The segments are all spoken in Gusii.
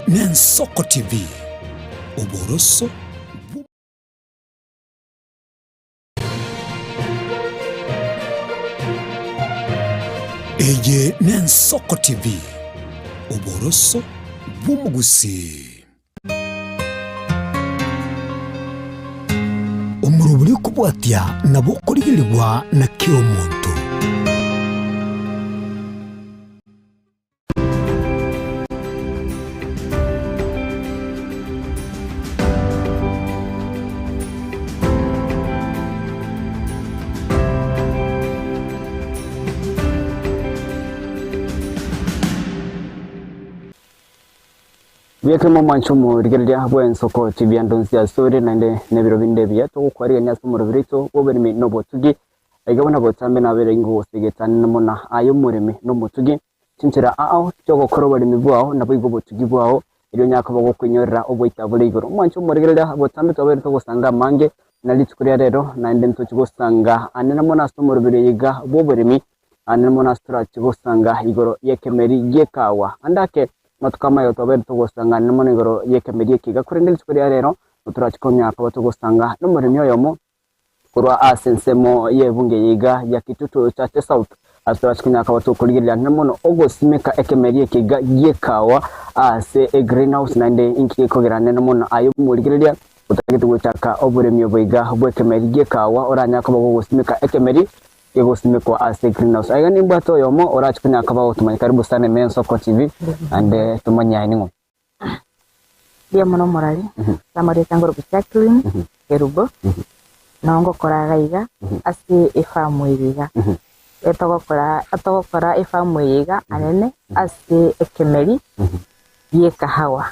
Eye n'Ensoko TV, oboroso bw. Eye n'Ensoko TV, oboroso bw'omogusii. Omorobori okobwatia nabo okorigerigwa na kera omonto. Biekemo omwancho omorigereria bw'ensoko chibiando nsi asore naende nebiro binde ebiya togokwarigania ase omoroberi oito bw'oboremi na obotugi. Aiga buna botambe nabere ingogosegetanera mono aye omoremi na omotugi, chinchera ao chi'ogokora oboremi bwao naboigo obotugi bwao, erio onyare koba gokoinyorera oboita bore igoro. Omwancho omorigereria botambe twabeire togosanga amange na rituko ria rero naende ntochi gosanga anene mono ase omoroberi oyo iga bw'oboremi Aande mono ase torache gosanga igoro y'ekemeri gi'ekaagwa. Ande ake amatuko amaya twabeire togosanga anene mono igoro y'ekemeri eke iga, korende rituko ria rero torache konya koba togosanga nomoremi oyomo korwa ase ensemo y'ebunge eye iga ya Kitutu Chache South, ase torache konya koba tokorigereria anene mono ogosimeka ekemeri eke iga gi'ekaagwa ase egreenhouse naende inki gekogera anene mono aye omorigereria otagete gochaka oboremi obo iga bw'ekemeri gi'ekaagwa oranyare koba gogosimeka ekemeri Gegosimekwa ase greenhouse. Aiga nimbwate oyomo orache konya koba gotomanya. Karibu sana ime Ensoko TV naende tomanye aye ning'o. Mbuya mono omorari, amarieta ngoroku Jacqueline Kerubo, noo ngokora iga iga ase efarm eye iga. Etogokora etogokora efarm eye iga anene ase ekemeri gi'ekahawa.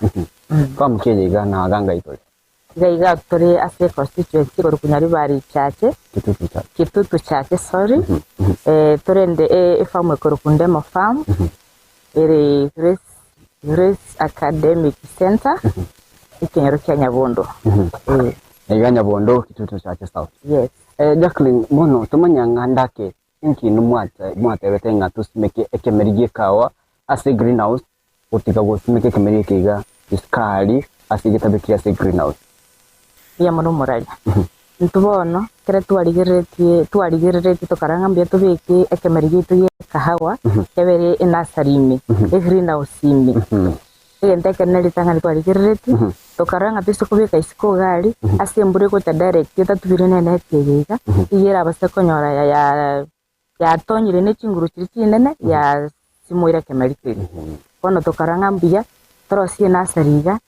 Farm ki eye iga na iga ngai tore? Iga iga tore ase constituency korokwa Nyaribari Chache, Kitutu Chache. Kitutu Chache sorry, eh, torende e- efarm ekorokwa Ndemo Farm, ere Grace, Grace Academic Centre, ekenyoro kia Nyabondo. Eh, Iga Nyabondo, Kitutu Chache South. yes. Eh, Jacqueline, bono tomanya ng'a ndake inki inwe mwate- mwatebete ng'a tosimeke ekemeri gi'ekawa ase greenhouse Gotiga gosimeka ekemeri eke iga esukari ase egetabe keria ase greenhouse. Mbuya mono omoraria. Intwe bono ekero twarigereretie twarigereretie tokarora ng'a mbuya tobeke ekemeri giaito gie ekahawa kebere enursery ime, egreenhouse ime. Egento ekenene ritang'ani twarigereretie, tokarora ng'a toise kobeka isiko iga aria, ase embura egocha direct etatubire ne eneti eye iga, iga erabase konyora ya ya yatonyire ne chinguru chiria chinene, yasimoire ekemeri keria. Bono tokarora ng'a mbuya torosie enasari iga,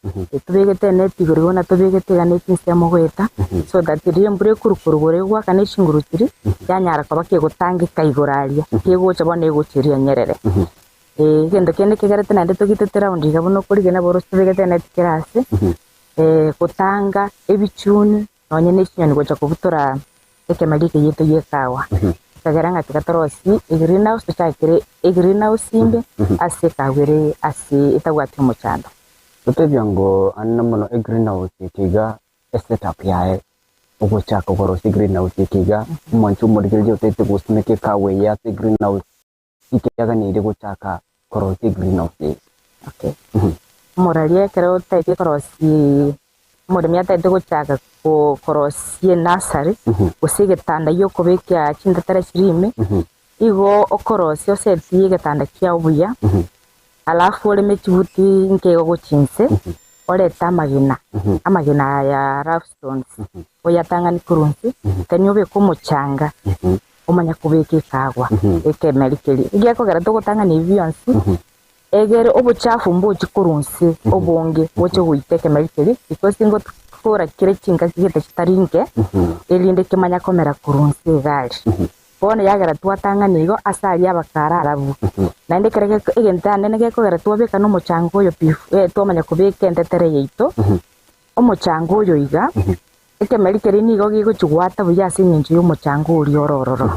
tobegete eneti igoro igo buna tobegete iga ne chinsemo goeta, so that riria embura ekorwa korwa igoro egoaka ne chinguru chiria, yanyara koba kegotangeka igoro aria, kegocha bono egocha eria enyerere. Egento kende kegerete naende togitete round iga buna okorigena borosio tobegete eneti kera ase, gotanga ebichuni. Nonye ne chinyoni gocha kobutora ekemeri eke giaito gi'ekawa, ekagera ng'a tiga torosie egreenhouse, tochakere egreenhouse inde ase ekawa ere ase etabwati omochando. Totebia ngo anene mono egreenhouse eke iga esetup yaye ogochaka korosia egreenhouse eke iga, omwanchi omorigereria otaete gosimeka ekawa eye ase egreenhouse, Ekiaganeire gochaka korosia egreenhouse eye. Okay. Omoraria ekero otaete korosia omoremi ataete gochaka ko- korosia enursery gose egetanda giokobeka chintetera chiria ime, igo okorosia osetie egetanda kiao buya, alafu oreme chibuti nke igo gochia inse, orete amagena, amagena aya rough stones, oyatang'ani korwa inse, kenya obeke omochanga. Omanye kobeka ekagwa ekemeri keria, gekogera togotang'ana ebi bionsi, egere obochafu mbochi korwa inse obonge boche goita ekemeri keria, because ngokora kere chingaki gete chitari inke, erinde kemanya komera korwa inse iga aria. Bono yagera twatang'ana igo ase aria abakara arabu. Naende ekero geko egento anene gekogera twabeka na omochanga oyo pi twamanya kobeka entetere yaito, omochanga oyo iga, Ekemeri keria nigo gegochia goata buya ase engencho y'omochango oria ore ororo.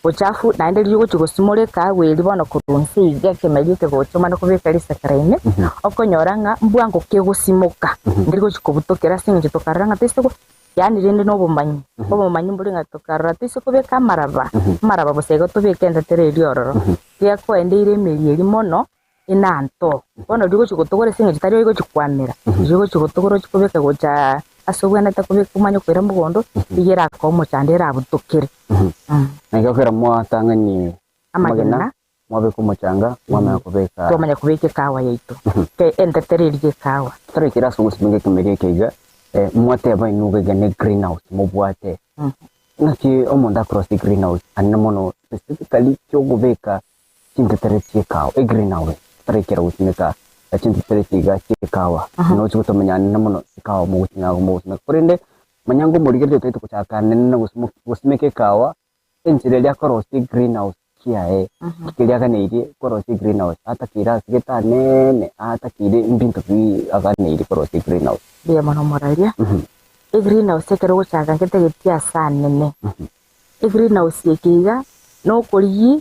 Bochafu naende riria ogochia gosimora ekaagwa eria bono korwa inse iga ekemeri eke gocha omane kobeka risakara ime, okonyora ng'a mbwango kegosimoka, ndiri gochia kobutokera ase engencho tokarora ng'a toise go yaani rende na obomanyi, obomanyi mbore ng'a tokarora toise kobeka amaraba, amaraba bosa igo tobeke entetere eria ororo, tiga koendeire emeri eria mono. Enanto. Bono riria ogochia gotogora ase eng'encho tari ogochia kwamera, riria ogochia gotogora ochie kobeka gocha ase obwenerete kobeka omanye koira mogondo, riria erakoe omochando erabutokere. Na ekero mwatang'ani amagena, Amagena. mwabeka omochanga, mwamanya kobeka. Twamanya kobeka ekawa yaito, ke entetere eria ekawa. Toraikere ase ogosimeka ekemeri eke iga, mwateba inwe iga ne greenhouse mobwate. Naki omonto akorosia egreenhouse anene mono specifically kiogobeka chintetere chi'ekawa, egreenhouse, toraikera gosimeka chintetere chiga chi'ekawa, nochi gotomanya anene mono ekawa mogoting'a mogosimeka. Korende manya ngomorigereria otaete gochaka anene gosimeka ekawa, enchera eria akorosia egreenhouse kiaye, keria aganeirie korosia egreenhouse, atakeire ase gete anene, atakeire mbinto bi aganeirie korosia egreenhouse. Mbuya mono moraria. Egreenhouse ekero ogochaka ngetageti ase anene. Egreenhouse eke iga nokorigia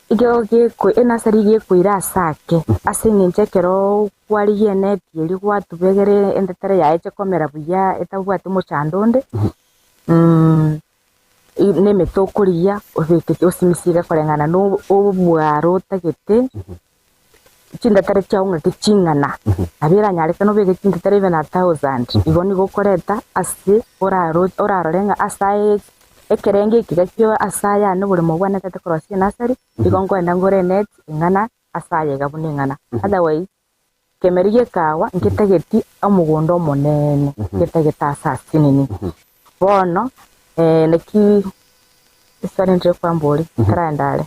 ekero geko enasari gekoira ase ake, ase eng'encho ekero kwarigia eneti eria gwatuba egere entetere yaye eche komera buya etabwati omochando onde. Nemete okorigia obeke osimisirie koreng'ana na obwaro otagete, chintetere chiao ng'aki ching'ana, nabo eranyarekane obeke chintetere even a thousand, igo nigo okoreta ase oraro orarore ng'a ase aye ekerengo eke iga kio ase aya ane oboremo bwane ntagete korosia enasari, igo nkoenda ngore enet eng'ana ase aya iga buna eng'ana. Otherwise, Kemeri gekaagwa ngetageti omogondo omonene, ngetagete ase asinini. Bono naki eswali ndire kwamboria ntaragenda are.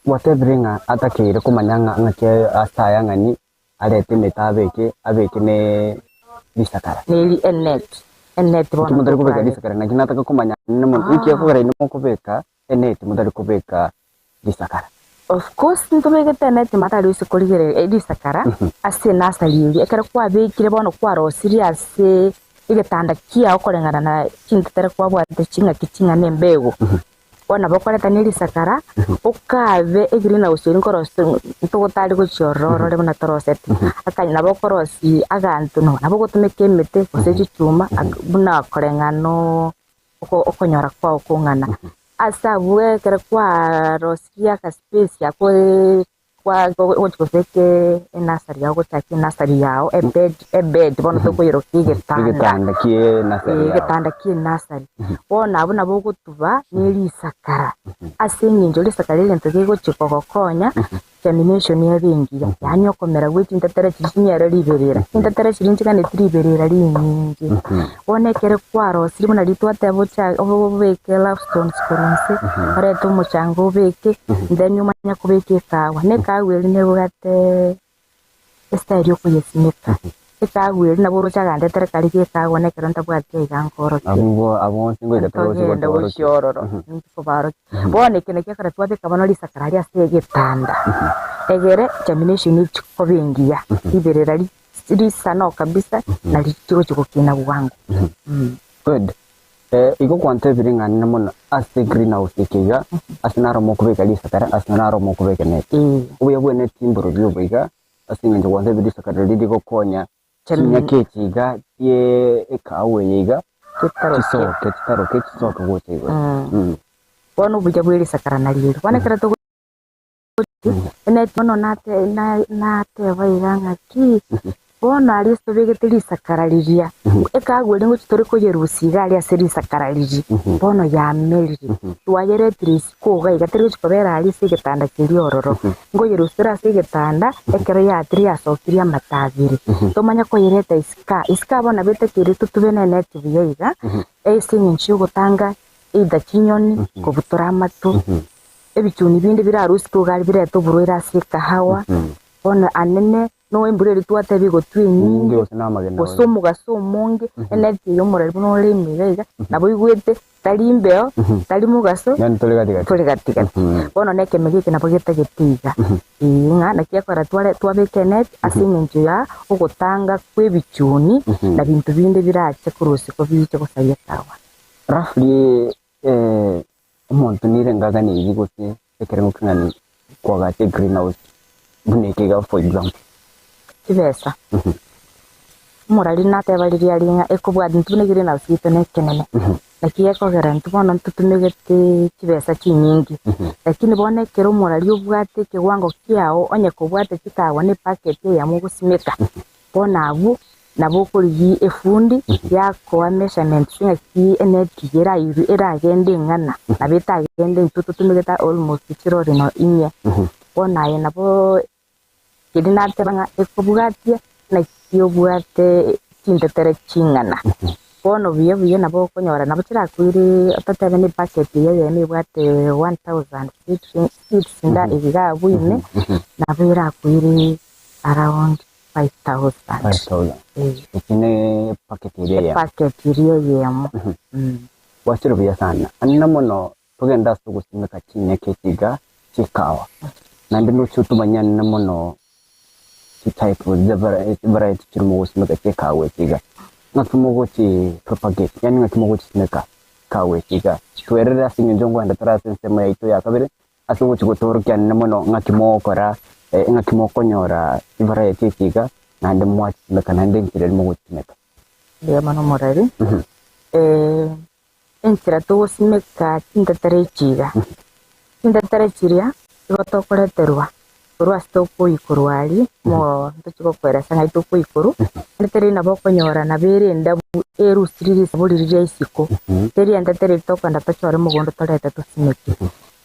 Gwatebire ng'a atakeire komanya ng'a ng'aki ase aya ng'ani arete emete abeke, abeke ne risakara. Neri enet, enet bono Naki motari kobeka tokorarera. risakara? Naki nataka komanya mono, inki gekogera inwe mokobeka eneti motari kobeka risakara. Of course ntobegete eneti matari ase korigereria risakara ase enasari eria. Ekero kwabekire bono kwarosirie ase egetanda kiao koreng'ana na chintetere kwabwate ching'aki ching'ana embego. Bono nabo okoreta ne risakara okabe egreenhouse eria nkorosia ntogotari gochia ororo orore buna toroseti. Aka nabo okorosia aganto nabo ogotumeka emete gose chichuma buna koreng'ana no okonyora kwao kong'ana. Ase abwo ekero kwarosirie agaspace ako gochia goseka enasari yao gochaka enasari yao ebed ebed bono tokoyeroka egetanda. Egetanda kie enasari yao. Egetanda kie enasari. Bono abwo nabo ogotuba ne risakara ase eng'encho risakara egento gegochia kogokonya Germination ebe engiya, yaani okomera gwe chintetere chiria chinyere riberera. Chintetere chiria nchiganeti riberera rinyinge. Bono ekere kwarosirie buna riria twateba ocha obeke love stones korwa inse, orete omochanga obeke, then omanye kobeka ekawa. Na ekawa eria nebwate estyle ya okoyesimeka. Ekawa eria nabo oroche agandetere karia ga ekawa na ekero ntabwati aiga nkorokia. Abwo abwo bonsi ngoika toroche Ntogende gotorokia. gochia ororo, ninki kobarokia. Bono eke nakio ekero twabeka bono risakara aria ase egetanda, egere germination echi koba engiya, riberera ri risano kabisa, nari rigochia gokina bwango. Good. Igo gwantebire ng'a nene mono ase greenhouse eke iga, ase naro mokobeka risakara, ase naro mokobeka net. Obuya bwe net mborobio obo iga, ase eng'encho gwantebire risakara riria rigokonya chinyaka echi iga chie ekahawa eye iga, chisoke chitaroke chisoke gocha igoro. Bono obuya bwe risakara nario eri. Bono ekero togo Eneti bono nateba iga ng'a ki, bono aria ase tobegete risakara riria, ekagwa eria ngochia tore koyerusia iga aria ase risakara riria, bono yamerire, twayeretire isiko iga iga teri gochia kobera aria ase egetanda keria ororo, nkoyerusia tore ase egetanda, ekero yatire yasokirie amato abere, tomanye koyereta isiko aa, isiko aa bono nabo etakeire totube na eneti buya iga, ase eng'encho ya ogotanga either chinyoni, kobutora amato, ebichuni binde birarusie iga aria birete oborwaire ase ekahawa, bono anene no embura eria twatebia egotwa Enyinge enyinge, gose na amagena gose omogaso omonge, eneti eye omoreri buna ore ime iga iga, nabo oigwete tari mbeo, tari mogaso, Yaani tore gati gati. tore gati gati. Bono na ekemeri eke nabo getagete iga, ee ng'a naki ekogera tware twabeka eneti ase eng'encho ya ogotanga kwa ebichuni na binto binde birache korwa isiko biche gosaria ekahawa. Roughly omonto nere ngaganeirie gose ekerengo king'ani koagacha egreenhouse buna eke iga for example. Chibesa. Omorari nateba riria ring'a ekobwati intwe buna egreenhouse yaito nekenene. Naki gekogera intwe bono ntotumegete chibesa chinyinge, lakini bono ekero omorari obwate ekewango kiao onye kobwate chikawa na epacket eyemo ogosimeka, bono abwo nabo okorigia efundi yakoa measurements ng'aki eneti eye erairwe eragende eng'ana, nabo etagende intwe totumegete almost chirori no inye. Bono aye nabo Keria nateba ng'a ekobwatia naki obwate chintetere ching'ana. Bono buya buya nabo okonyora nabo chirakoire totebe ne ebucket eye eyemo ebwate 1000 seeds iga iga abwo ime, nabo erakoire around 5000. 5000. Eh. Eki ne epacket eria eyemo. Epacket eria eyemo. Gwachire buya sana. Anene mono Togende ase ogosimeka chinyeke chiga chi'ekawa, naende nochie otomanyane mono chitype chi'variety chiri mogosimeka chi'ekawa echi iga. Ng'aki mogochi propagate, yaani ng'aki mogochisimeka ekawa echi iga. Twerere ase eng'encho nkoenda tore ase ensemo yaito ya kabere, ase ogochi gotoorokia anene mono ng'aki mogokora, ng'aki mokonyora chivariety echi iga, naende mwachisimeka naende enchera eri mogochisimeka. Mbuya mono omoreri. Enchera togosimeka chintetere echi iga, chintetere chiria igo tokoreterwa korwa ase tokoikorwa aria, mo ntochi gokoeresa ng'ai tokoikorwa, entetere eyio nabo okonyora nabo ere endabu erusiri risabo riria ria isiko, teri entetere eria tokogenda tochore mogondo torete tosimeke.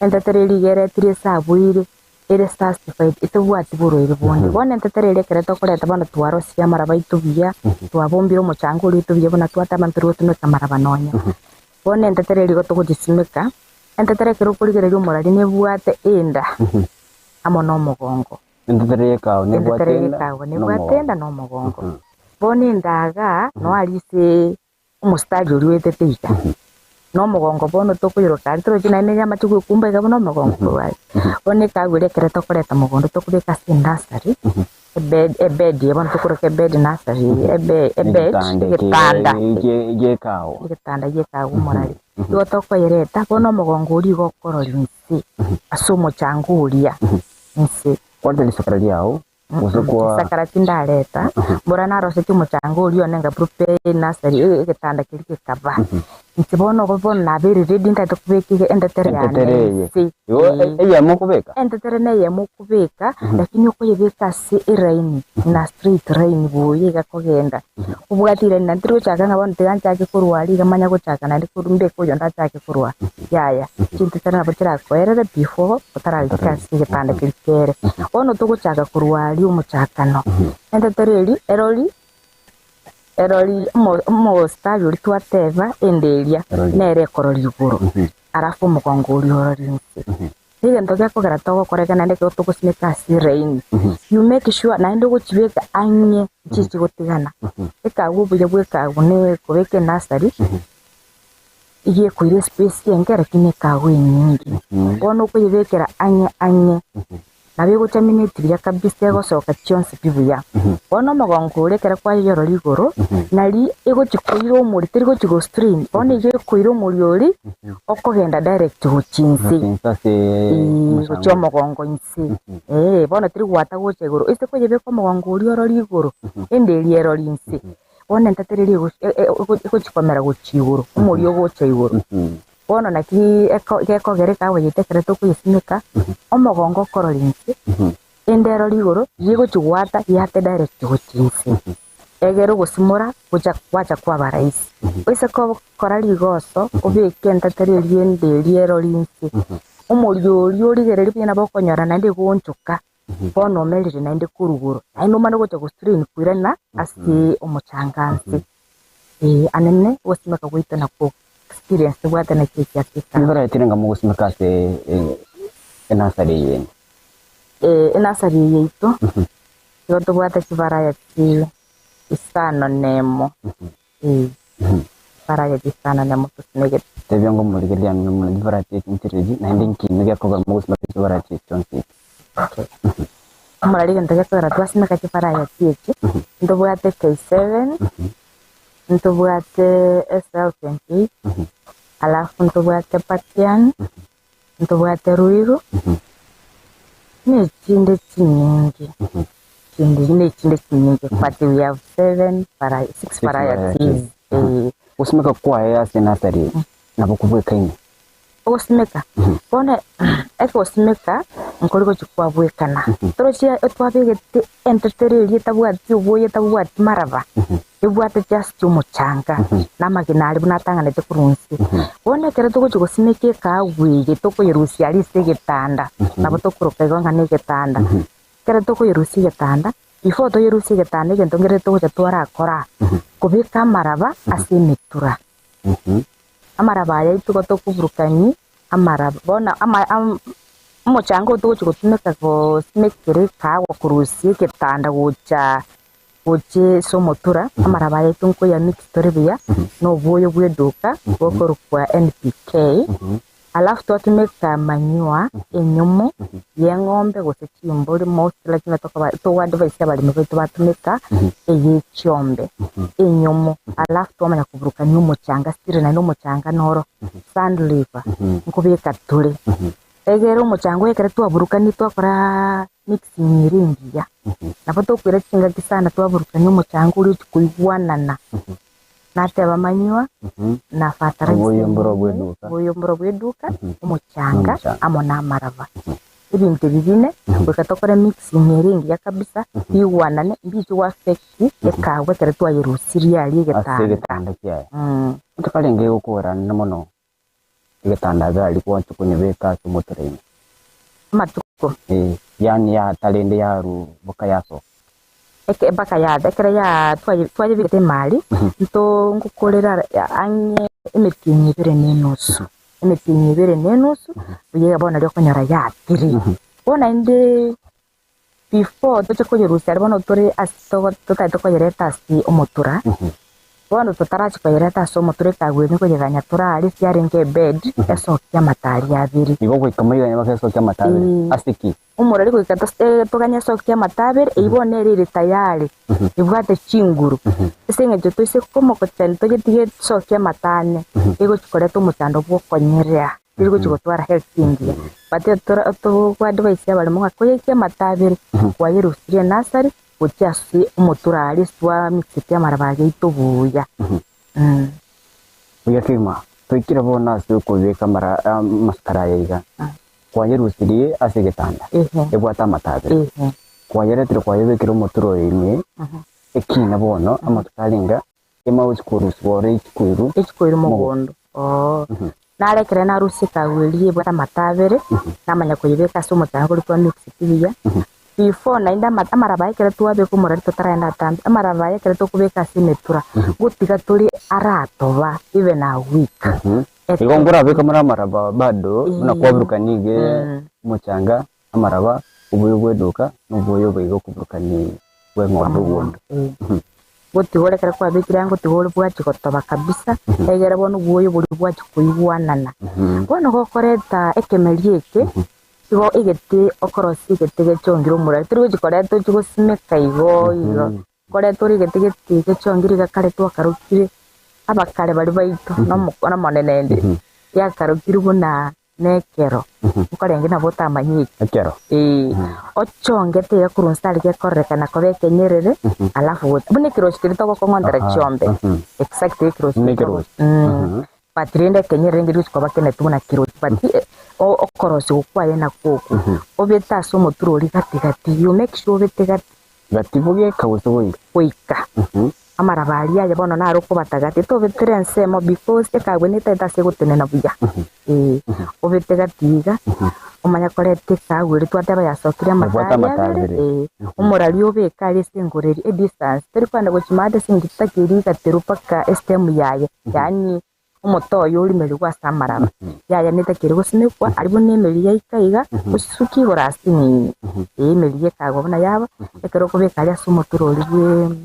Entetere eria iga eretire esabuire ere satisfied etobwati borwaire bonde. Bono entetere eria ekero tokoreta bono twarosirie amaraba aito buya, twabombire omochanga oria oito buya buna twateba ntori gotumeka amaraba nonya. Bono entetere eria igo togochisimeka, entetere ekero okorigereria omorari nebwate enda amo na omogongo. Entetere y'ekawa nebwate Entetere enda y'ekawa na nebwate omogongo. enda na omogongo. Bono enda igaa noyo aria ase omositari oria oetete iga, na omogongo bono tokoiroka aria toroche naende nigo amache goekumba iga buna omogongo korwa aria. Bono ekagu eria ekero tokoreta mogondo tokobeka ase enasari, ebed ebed eye bono tokoroka ebed nursery eye ebe ebed Egetanda eke egetanda gi'ekawa. egetanda gi'ekagu omorari. Igo tokoyereta, bono omogongo oria igo okororia inse, ase omochanga oria inse. Kwareta risakara riao Gose kwa. Chisakara tindareta, mbora narosetie omochanga oria one ngaprepare enursery, egetanda keria gekaba. Inche bono obo bono nabeire ready ntagete kobeka ege entetere yane Entetere eye. inse. Igo Ee. eyemo okobeka? Entetere neyemo okobeka, lakini okoyebeka ase eraini, in a straight line buya iga kogenda. Obwate eraini naende tori gochaka ng'a bono tiga nchake korwa aria iga manya gochaka naende korwa mbeke oyonde achake korwa aa. Yaya, chintetere nabo chirakoerere before otararika ase egetanda keria kere. Bono togochaka korwa aria omochakano. Entetere eria erori, erori omo- omostari oria twateba ende eria, Erori. nere ekorora igoro, alafu omogongo oria orore inse. Egento gekogera togokora iga naende ekero togosimeka ase eraini, you make sure naende ogochibeka ang'e nchichigotigana. Ekagwa obuya bwa ekagwa ne kobeka enursery, iga ekoira espace enke lakini ekagwa enyinge. Bono okoyebekera ang'e ang'e, nabo egochamineti buya kabisa egosoka chionsi pi buya. Bono omogongo oria ekero kwayeyorora igoro, nari egochi koira omori teri gochi go strain, bono iga ekoira omori oria, okogenda direct gochia inse. Gochia inse ase Eeh, gochia omosango. omogongo inse. Eeh, bono teri gwata gocha igoro, ase koyebeka omogongo oria orore igoro, ende eria erore inse. Bono entetere eria egochi e- e- egochi komera gochia igoro, omori ogocha igoro. Bono naki eko gekogera ekawa yaito ekero tokoyesimeka, omogongo okorora inse, ende erore igoro, rigochi goata riate direct gochia inse. Egere ogosimora gocha gwacha kwaba rahisi. Oise kora rigoso, obeke entetere eria ende eria erore inse, omori oria origererie buya nabo okonyora naende egoonchoka, bono omerire naende korwa igoro, naende omane gocha go strain koirana ase omochanga nse. Ee, anene ogosimeka gwaito nakwo experience tobwate nakio ekiya ase Nigo raetire ng'a mogosimeka ase enasari eye ende. Ee, enasari eye yaito, igo tobwate chivarayati isano nemo, ee, chivarayati isano nemo tosimegete. Tebia ng'a omorigereria ane buna chivarayati echi nchire naende nki gekogera mogosimeka chivarayati echi chionsi echi. Okay. Omorari egento gekogera twasimeka chivarayati echi, ntobwate K7, ntobwate SL28, alafu ntobwate Patian, ntobwate Ruiru, na echinde chinyinge, chinde na echinde chinyinge but we have seven vari six Six varieties varieties. eh. Gosimeka kwaye ase enasari nabo kobwekaine. Ogosimeka, bono egosimeka nkori gochia kwabwekana. Torochi twabegete entetere eria etabwati oboyo etabwati maraba, ebwate just omochanga na amagena aria buna atang'anete korwa inse. Bono ekero togochia gosimeka ekahawa eye tokoyerusia aria ase egetanda, nabo tokoroka igo ng'a na egetanda. Ekero tokoyerusia egetanda, before toyerusie egetanda egento nkere togocha twarakora, kobeka amaraba ase emetura. Amaraba aya aito tokoburukania amaraba, bono ama am omochanga oyo togochia gotumeka gosimekera ekahawa korusia egetanda gocha gochia ase omotura, amaraba aya aito nkoya mix tore buya, na obwoyo bwa eduka bokorokwa NPK, alafu twatumeka manure enyomo ya eng'ombe gose chimbori most lakini tokoba togo advise abaremi baito batumeka eye chiombe enyomo alafu twamanya koburukania omochanga still naende omochanga noro sand liver nkobeka tore egere omochanga oyo ekero twaburukania twakora mixing ere engiya nabo tokoira chingaki sana twaburukania omochanga oria ochi koigwanana nateba manywa na fertilizer Oboyomboro bw'eduka. oboyomboro bw'eduka omochanga Omochanga. amo na amaraba ebinto ebi bine goika tokore mixing ere engiya kabisa bigwanane mbiche go affect ekahawa ekero twayerusirie aria Ase egetanda egetanda kiaye. Mm. Tokarenge gokoranera mono egetanda iga aria gwancha konyebeka ase omotura ime. Amatuko. Eh, yaani yatarende yaru boka yasoka. Eke mpaka yatha ekero ya twaye twayebegete emari nto ngokorera ang'e emetienyi ebere na enusu, emetienyi ebere na enusu, buya bono nario okonyora yatire. Bono naende before toche koyerusia aria bono tore ase togo totagete koyereta ase omotura, bono totarachia koyereta ase omotura ekagwa ime koyeganya torare ase yarenge ebed, esokia amato aria abere. Igo goika moiganye mpaka esokie amato abere. Eeh. Ase ki? Omorwari goika toganye esoki y'amatabere, eyio bono nere ere tayari, ebwate chinguru. Ase eng'encho toise komogochani toyetige esoki y'amatane, egochi koreta omochando bw'okonyerea, teri gochi gotwara health engiya. But tora togo advise abaremo ng'a koyaikia amatabere, kwayerusirie enasari, gochia ase omotura aria ase twamixeti amaraba aria aito buya. Buya kegima, toikire bono ase okobeka amara amasakara aya iga. Kwayerusirie ase egetanda, ebwate amato abere. Kwayeretire kwayebekire omotwe oyo ime, ekina bono amatuko arenge emausi korusigwa ore echikoiru Echikoiru mogondo. Oo. Nare ekero narusia ekagu eria ebwate amato abere, namanya koyebeka ase omochanga oria kwa mixed buya. Before naende ama amaraba aya ekero twabeka omorero totaragenda atambe, amaraba aya ekero tokobeka ase emetura, ngotiga tore aratoba even a week. Igo nkorabeke more amaraba bado, buna kwaburukania iga omochanga, amaraba, oboyo bw'eduka, na oboyo boigo okoburukania bw'eng'ombe obondo. Gotiga ore ekero kwabekire aa ngotiga ore bwachia gotoba kabisa, egere bono obwoyo boria bwachia koigwanana. Bono gokoreta ekemeria eke, igo egete okorosia egete gechongire omorero, tori gochia koreta ochie gosimeka igo igo. Koreta ore egete gete gechongire iga kare twakarokire abakare baria baito nomonene ende, yakarokirwe buna nekero, nkorenge nabo otamanyeti. Ekero. Ee, ochongete iga korwa inse aria gekorerekana koba ekenyerere, alafu gocha buna ekerosi keria togokong'ontera chiombe, exactly ekerosi Buna keria togo ekerosi. But rende ekenyerere nkeria gochia koba keneti buna kerosi, but okorosigwa kwaye nakwo okwo, obete ase omotura oria gati gati, you make sure obete gati. Gati bogeka gose goika. Goika. Amaraba aria aye bono naro okobata gati, tobetere ensemo because ekagwe netaete ase egotenena buya. Ee, obete gati iga, omanye koreta ekagwe eria twateba yasokire Ebwate amatari amato abere, abere. ee, omorari obeke aria ase engoro eria, edistance, tori kogenda gochia maate ase engaki takeiri igaterwa mpaka estem yaye, yaani omote oye orimerigwe ase amaraba, yaya netakeire gosimekwa aria buna emeri yaika iga, osuke igoro ase nini, ee emeri ekagwa buna yaba, ekero okobeka aria ase omotura oria bwe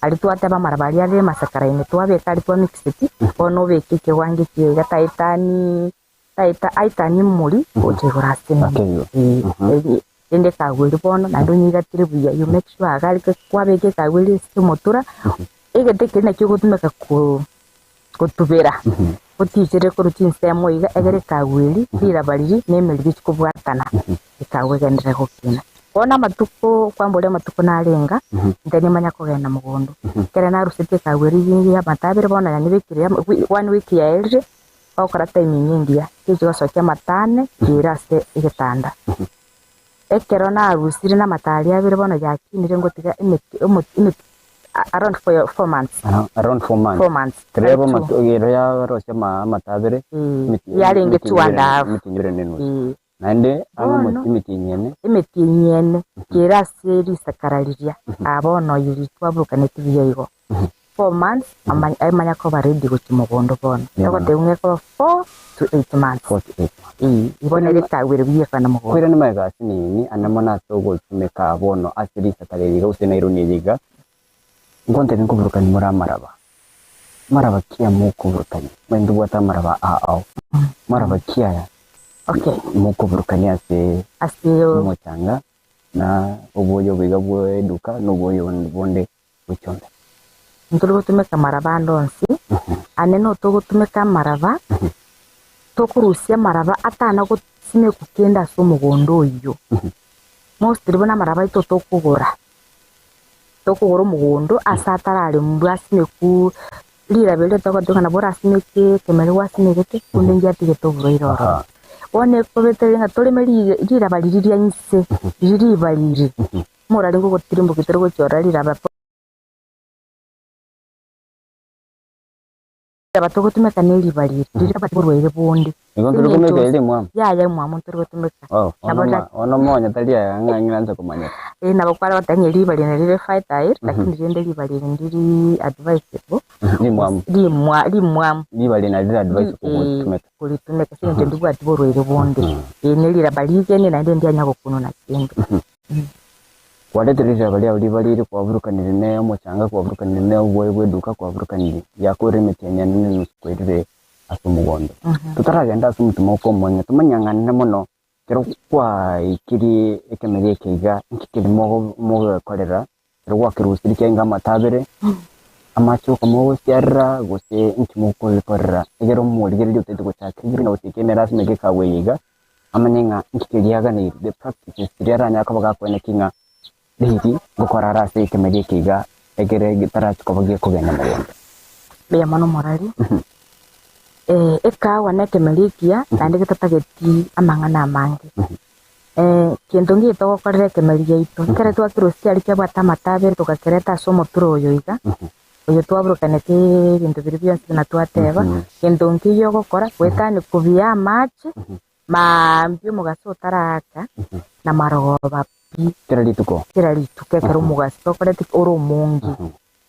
aria twateba amaraba aria are emasakara ime twabeka aria twamixeti, bono obeke ekewango ekiya iga taetani taeta aetanie emori gocha igoro ase nini. Ake igo. Ee, rende ekagwa eria bono naende onyeigatire buya, you make sure iga aria kwabeka ekagwa eria ase omotura, egete keria nakio ogotumeka ko gotubera, oticherere korwa chinsemo iga, egere ekagwa eria, riraba riria, na emeri bichia kobwatana, ekagwa egenderere gokina. Bono amatuko kwamboria amatuko narenga, inche nimanya kogenda mogondo. Ekero narusetie ekagwa eria ya amato abere bono yanibekire one week yaerire, ogokora timing engiya, tinchi gosokia amato ane riire ase egetanda. Ekero narusire na amato aria abere bono yakinire ngotiga emeti omo emeti around 4 months. Around 4 months. 4 months. Kero Two. ero yarosia amato abere, Yarenge 2.5. Emetienyi ebere na enusu. Eh. Naende ang'e Bono. emetienyi ene. Emetienyi ene kere ase risakara riria aa bono iri twaburukaneti buya igo 4 months amanya koba ready gochia mogondo bono. Togoteba ng'a ekoba 4 to 8 months. 4 to 8 months. Igo nere ekagwere buya ekogenda mogondo. Kwirana magega ase nini ande mono ase ogotumeka bono ase risakara eri iga gose naironi eye iga, nkontebia nkoburukani more amaraba. Maraba ki aya mokoburukania? Manye ntobwate amaraba aa ao. Maraba ki aya mokoburukania ase Ase omochanga na oboyo obo iga bwa eduka na oboyo bonde bwechombe? Ntori gotumeka amaraba ande onsi, ane no togotumeka amaraba, tokorusia amaraba atana gosimekwa kende ase omogondo oyio. Mostly buna amaraba aito tokogora, tokogora omogondo ase atararemwa asimekwu riraba erio togoteba ng'a nabo orasimeke ekemeri gwasimegete, kunde ngiatigete oborwaire ororo. Bono ekobetereria ng'a toreme riraba riria ria inse, riria ribariri, morarenge ogotirimbokia tore gochia ororo riraba riraba togotumeka na eribariri, riria ritabwati borwaire bonde. Igo ntori komeka eri mwamu? Yaya mwamu ntori gotumeka. Oh, Nabo ono monya tari aya ng'a ng'iranse komanyera. Nabo kware goteba ng'a ribariri nari rire fertile, lakini rende ribariri ndiri advisable. Rimwamu. Rimwamu. Ribariri nari rire advisable gotumeka. Koritumeka ase eng'encho ndibwati borwaire bonde. Ne riraba rigeni naende ndianya gokunwa na kende. Kwaretire riraba riao ribariri kwaburukanire ne omochanga kwaburukanire ne oboyo bwa eduka kwaburukanire riakorire emetienyi ene na enusu kwerire ase omogondo. Totaragenda ase omotima okomonya tomanyang'anere mono ekero kwaikirie ekemeri eke iga inki keri mogokorera ekero gwakerusirie kiaenga amato abere amache okamogosiarera gose inki mokobikorera egere omorigereria otaete gochaka egere na gose kemera ase emeke ekagwa eye iga amanye ng'a inki keria aganeire the practices chiria aranyare koba gakoeneki ng'a riri ngokora are ase ekemeri eke iga egere getarachi koba gekogenda mogondo. Mbuya mono omorari. Ekawa na ekemeri ekiya naende getatageti amang'ana amange. Kento ngiya togokorera ekemeri giaito, ekero twakerusia kiaria kiabwate amato abere togakereta ase omotura oyo iga, oyo twaburukaneti ebinto biria bionsi buna twateba, kento nkiya ogokora, goetania kobia amache, maambia omogaso otaraaka, na marogoba pi. Kera rituko. Kera rituko ekero omogaso okorete ki? Ore omonge,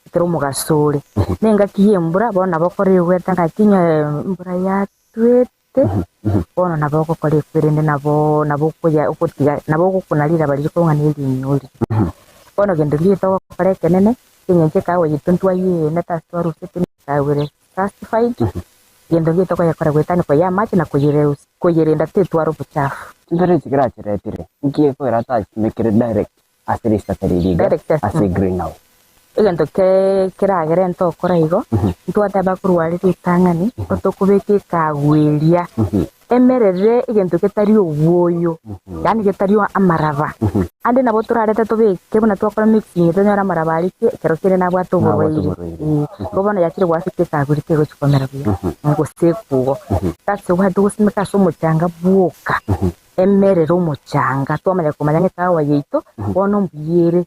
ekero omogaso ore. Na engaki ya embura bono nabo okorire goeta ngaki onye embura yatwete, bono nabo ogokora ekwe rende nabo nabo okoya ogotiga nabo ogokuna riraba riria korwa ng'a na erinyo riria. Bono gento riria togokora ekenene, eng'encho ekawa yaito ntwayeene ase twarusete ekawa ere certified, gento ngeto tokoyekora goetania koyea amache na koyereusia koyerenda tetwara obochafu. Chimbere echi kerachiretire, nki ekogera atachitumekire direct ase risase riria iga Direct ase ase greenhouse? Egento keragere ntokora igo, ntwateba korwa aria ritang'ani, otokobeka ekagwa eria, emerere egento getari obwoyo, yaani getari amaraba. Ande nabo torarete tobeke buna twakora mixing tonyore amaraba aria ki ekero kende nabwate Nabwate oborwaire. oborwaire. Igo bono yachire goafect ekagwa eria tegochi komera buya, gose ekugo. That's why togosimeka ase omochanga bwoka, emerere omochanga, twamanya komanya ng'a ekahawa yaito bono mbuya ere,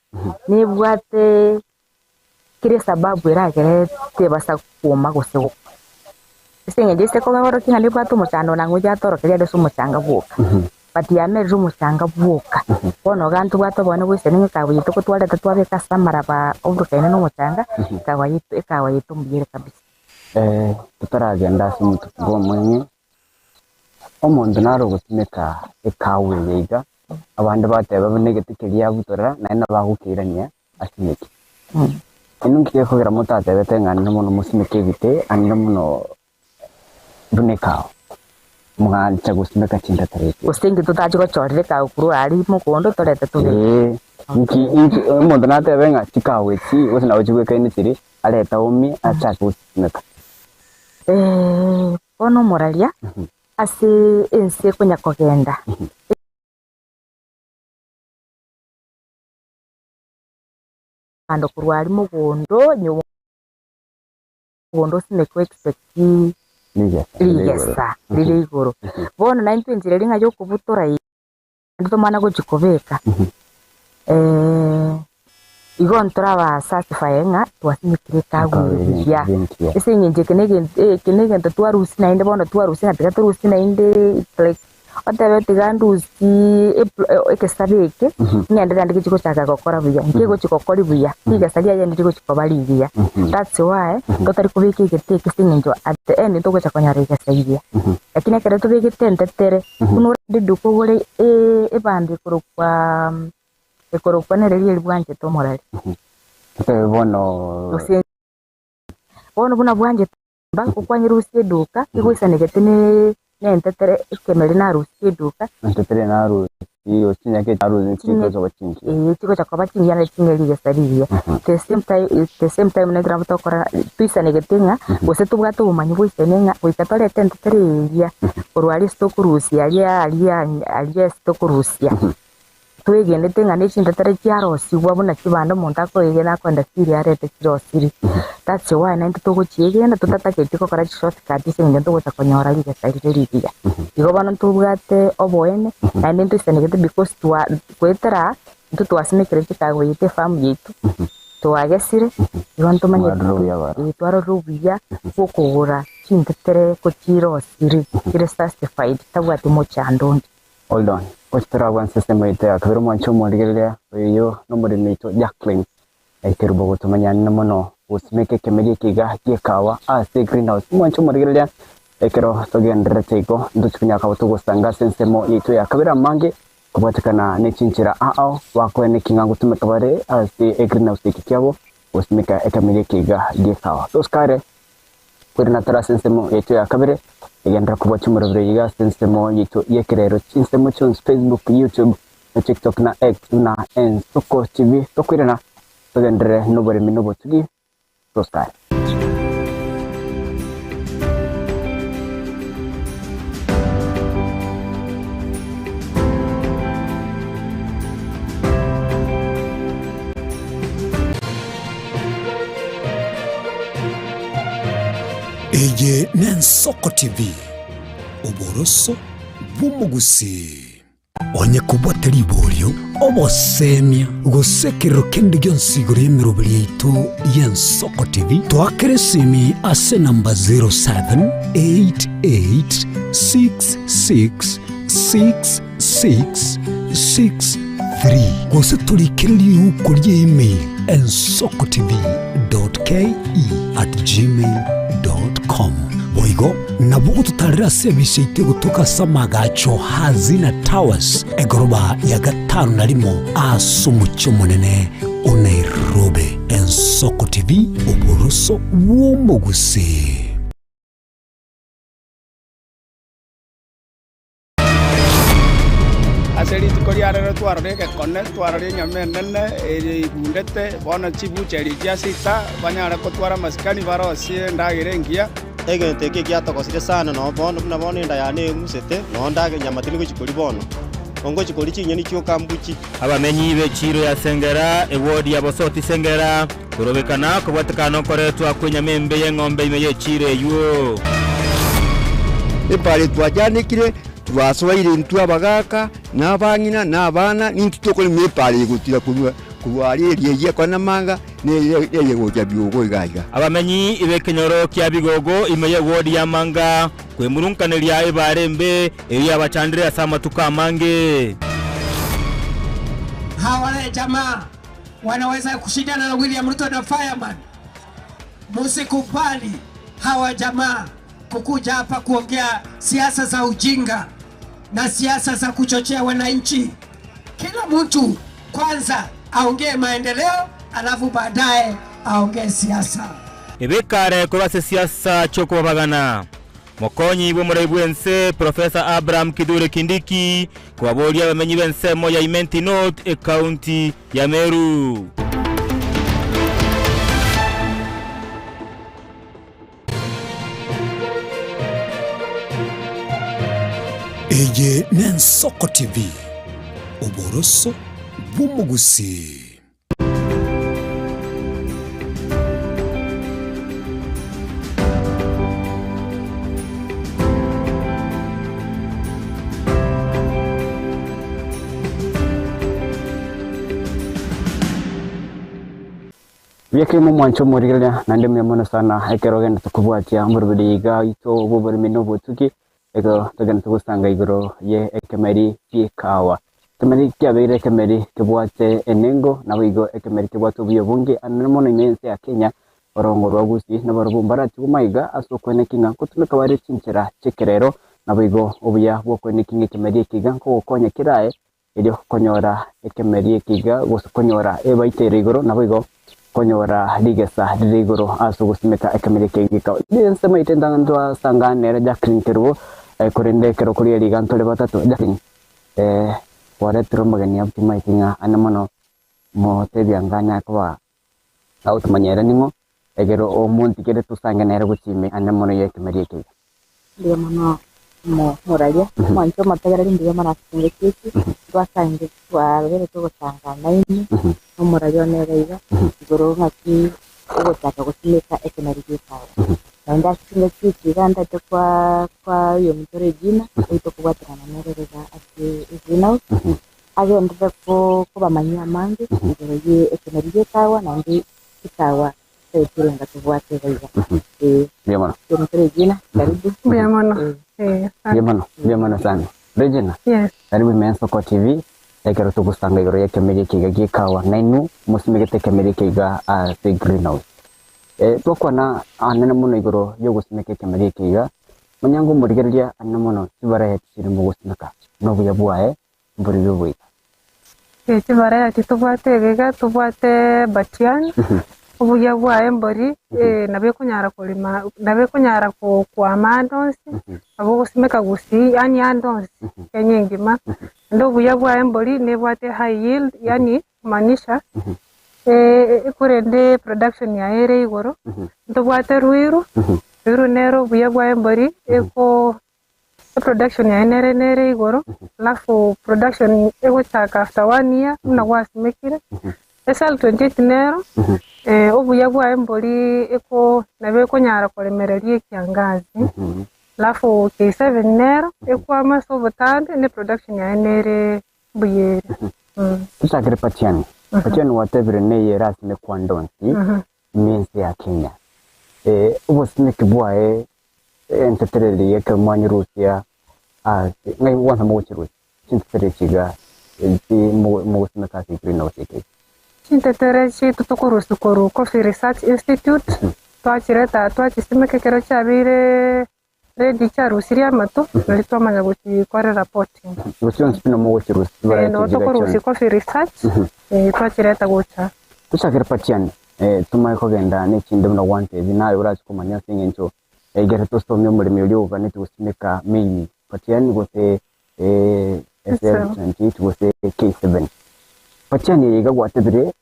nebwate kera esababu eragere tebasa kwoma gose gokwa. Ase eng'encho ase ekorokia ng'a nebwate omochando nang'o yatorokeria ande ase omochanga bwoka, but yamerire omochanga bwoka, bono iga ntobwate oboene bwa ng'a ekahawa yaito kotwareta twabeka ase amaraba oburukaine na omochanga, ekahawa yaito ekahawa yaito mbuya ere kabisa. Totaragenda ase omotuko bwa omweng'e, omonto nare ogotumeka ekahawa eye iga, abande bateba buna egete keria abutorera naende nabo agokeirania asimeke. Inwe nki gekogera motatebete ng'a nere mono mosimeke ebite ande mono buna ekahawa, mwancha gosimeka chintatara echi? Gose inki totachi gochorera ekahawa korwa aria mogondo torete tobeke. Inki inki omonto natebe ng'a chikahawa echi gose nabo chibwekaine chiri, arete aumie achake gosimeka. Bono omoraria ase ense ekonya kogenda. Ebibando korwa aria mogondo, onye omogondo osimekwe expect rigesa rire igoro. Bono naintwe enchera eria ng'a yokobutora iga, naende tomana gochia kobeka, igo ntoraba satisfy ng'a twasimekire ekagu eye buya. Ase eng'encho eke na egento eke na egento twarusia naende bono twarusia ng'a tiga torusie naende like. Otebe tiga ndusie egesabe eke, ng'ende naende gechi gochaka gokora buya, nkegochi gokori buya, rigesa riaye ndirigochi koba rigiya. That's why totari kobeka egete eke ase eng'encho at the end ntogocha konyora rigesa rigiya. Lakini ekero tobegete entetere, buna orende eduka ogore ebando ekorokwa ekorokwa nere riria bwanchete omorari. Totebe bono. Gose bono buna bwanchete. Okwanyerusia eduka, igoisanegete nentetere ekemeri narusie eduka. Entetere narusie, chinyeke narusie chigocha koba chingiya. Ee, chigocha koba chingiya naende ching'e rigesa rigiya. The same time, the same time naintwe nabo tokora toisanegete ng'a gose tobwate obomanyi boisaine ng'a goika torete entetere eria korwa aria ase tokorusia aria aria aria ase tokorusia. Twegenete ng'a ne chintetere chiarosigwa buna chibando omonto akoegena akoenda siri arete chirosiri. That's why naintwe togochiegena totatageti gokora chishortcut ase eng'encho ntogocha konyora rigesa rire rigiya. Igo bono ntobwate oboene naende ntoisanegete because twa goetera intwe twasimekire chikago yaito efarm yaito, twagesire, igo ntomanyete Mwarorire obuya baro. eh, twarorire obuya bwokogora chintetere kochirosiri chire certified chitabwati mochando onde. Hold on, gochi toragwe ase ensemo yaito ya kabere omwanche omorigereria oyoyio nomoremi oito Jacqueline Ekerubo gotomanyana mono gosimeka ekemeri eke iga gi'ekawa ase greenhouse. Omwanche omorigereria ekero togendererete igo ntochi konyara kaba togosanga ase ensemo yaito ya kabere amange kobwatekana ne chinchera ao bakoeneki ng'a ngotumeka bare ase egreenhouse eke kiabo gosimeka ekemeri eke iga gi'ekawa. Tosikare Kwerina tore ase ensemo yaito ya kabere, egenderera kobua chimorobero iga ase ensemo yaito y'ekerero chinsemo chionsi Facebook, YouTube, na TikTok na X buna Ensoko TV. Tokoirana togenderere noboremi na obotugi. Tosikare. Eye n'Ensoko TV, oboroso bw'omogusii. Onye kobwate riborio, obosemia, gose ekerero kende gionsi igoro y'emeroberi yaito y'Ensoko TV, toakere esimi ase enamba 0788666663 gose torikere riuko rie email ensokotv.ke@gmail.com. Boigo nabo ogototarera ase ebisa yaito egotoka ase amagacho Hazina Towers egoroba ya gatano na rimo ase omochie omonene o Nairobi. Ensoko TV, oboroso bw'omogusii. Ase rituko ria rero twarora egekone, twarora enyama enene eye igundete, bono chibucheri chia sita banyare kotwara amasikani barosie endagera engiya. Egento eke egiatogosire sana noo bono buna bono enda yane eng'usete, noo ndage nyama tindi gochia koria bono, ongochia koria chinyeni chioka mbuchi. Abamenyi b'echiiro ya Sengera, ewodi ya Bosoti Sengera, korobekana kobwatekana nokoretwa kw'enyama embe y'eng'ombe ime y'echiiro eyio. Epaara twachaanekire, twasoeire intwe abagaaka, na abang'ina, na abana, nintwe tokorema epaara eye gotira korwa korwa aria eria eyio ekore namanga, na eye eye gocha biogo iga iga. Abamenyi b'ekenyoro kia Bigogo ime y'ewodi ya Manga kwemurunkaneria ebaara embe eyio yabachandire ase amatuko amange. Hawa wale jamaa wanaweza kushindana na William Ruto na Fireman. Musikubali hawa jamaa kukuja hapa kuongea siasa za ujinga na siasa za kuchochea wananchi. Kila mtu kwanza aongee maendeleo, alafu baadaye aongee siasa. Ebekare korwa ase siasa chi'okobabagana. Mokonyi bw'omorai bw'ense Professor Abraham Kithure Kindiki kobaboria abamenyi b'ensemo ya Imenti North ekaunti ya Meru. Eye n'Ensoko TV, oboroso bw'omogusii. Buya kegima omwancho omorigereria, naende mbuya mono sana ekero ogenderete kobwatia omoroberi iga oito bw'oboremi na obotugi, ekero togenderete gosanga igoro ye ekemeri gi'ekawa. Ekemeri kiabeire ekemeri kebwate enengo, naboigo ekemeri kebwate obuya obonge anene mono ime y'ense ya Kenya, Orongo rwa Gusii nabarobwo mbarachigwe maiga ase okweneki ng'a nkotumeka bare chinchera chi'ekerero, naboigo obuya bw'okweneki ng'a ekemeri eke iga nkogokonya kerae Erio konyora ekemeri eke iga, gose konyora ebaita ere igoro, naboigo konyora rigesa rire igoro ase ogosimeka ekemeri eke gika. Ensemo yaito entang'ani twasangana nere Jacqueline Kerubo, korende ekero koria riga ntore batato. Jacqueline, kwaretire omogeni abwo timaeti ng'a ane mono motebia ng'a anyare koba agotomanya ere ning'o, Ekero omontigere tosange nere gochia ime ane mono y'ekemeri eke iga. Mbuya mono omoraria, omwanche omotegereri mbuya mono ase chingaki echi, twasange twarorire togosanga nainwe, na omoraria one iga iga, igoro ng'aki ogochaka gosimeka ekemeri gi'ekawa. Naende ase chingaki echi iga ntagete kwa kwa oyominto Regina, oyio tokobwaterana nere iga ase egreenhouse, agenderere ko kobamanyia amange igoro ye ekemeri gi'ekawa naende Chikawa taichirenga tobwate iga iga. Ee. Mbuya mono. Oyominto Regina, karibu. Mbuya mono. Ee. Ee, Mbuya mono, mbuya mono sana. Regina, Yes. karibu ime Ensoko TV, ekero togosanga igoro y'ekemeri eke iga gi'ekawa, nainwe mosimegete ekemeri eke iga ase greenhouse. Eh, twakwana anene mono igoro y'ogosimeka ekemeri eke iga, manya ng'a omorigereria anene mono chibaraheti chire mogosimeka, na obuya bwaye mboribwe boigo. Ee, chivarayati tobwate egega, tobwate batian, obuya bwaye mbori, nabo ekonyara korema, nabo ekonyara ko- kwama ande onsi, nabo ogosimeka gusii, yaani ande onsi, Kenya engima. Naende obuya bwaye mbori, nebwate high yield, yaani kumaanisha, ekorende production yaye ere igoro. Ntobwate Ruiru, Ruiru nere obuya bwaye mbori, eko Eproduction yaye nere nere igoro, alafu production egochaka after one year buna gwasimekire. SL 28 nero, obuya bwaye mbori eko nabo ekonyara koremereria ekiangazi. Alafu K7 nero, ekwama ase obotambe ne production yaye nere mbuya ere. Tochakere Patiani. Patiani gwatebire neye erasimekwa ande onsi ime ense ya Kenya. Obosimeki bwaye Entetereri ekero mwanyerusia ase, ng'ai gwansa mogochirusia chintetere echi iga echi mogosimeka ase egreenhouse eke iga? Chintetere chiaito tokorusia korwa Coffee Research Institute, twachireta aa twachisimeka ekero chiabeire ready chiarusirie amato, nario twamanya gochikorera potting. Igo chionsi pi nomogochirusia Ee, chibareti noo chiga tokorusia chionsi. Coffee Research, twachireta gocha. Tochakere Patiani, tomanye kogenda nechinde buna gwantebi, naye orache komanya ase eng'encho Egere tosomie omoremi oria oganeti gosimeka maybe Patiani gose SL28 gose K7. Patiani eye iga gwatebire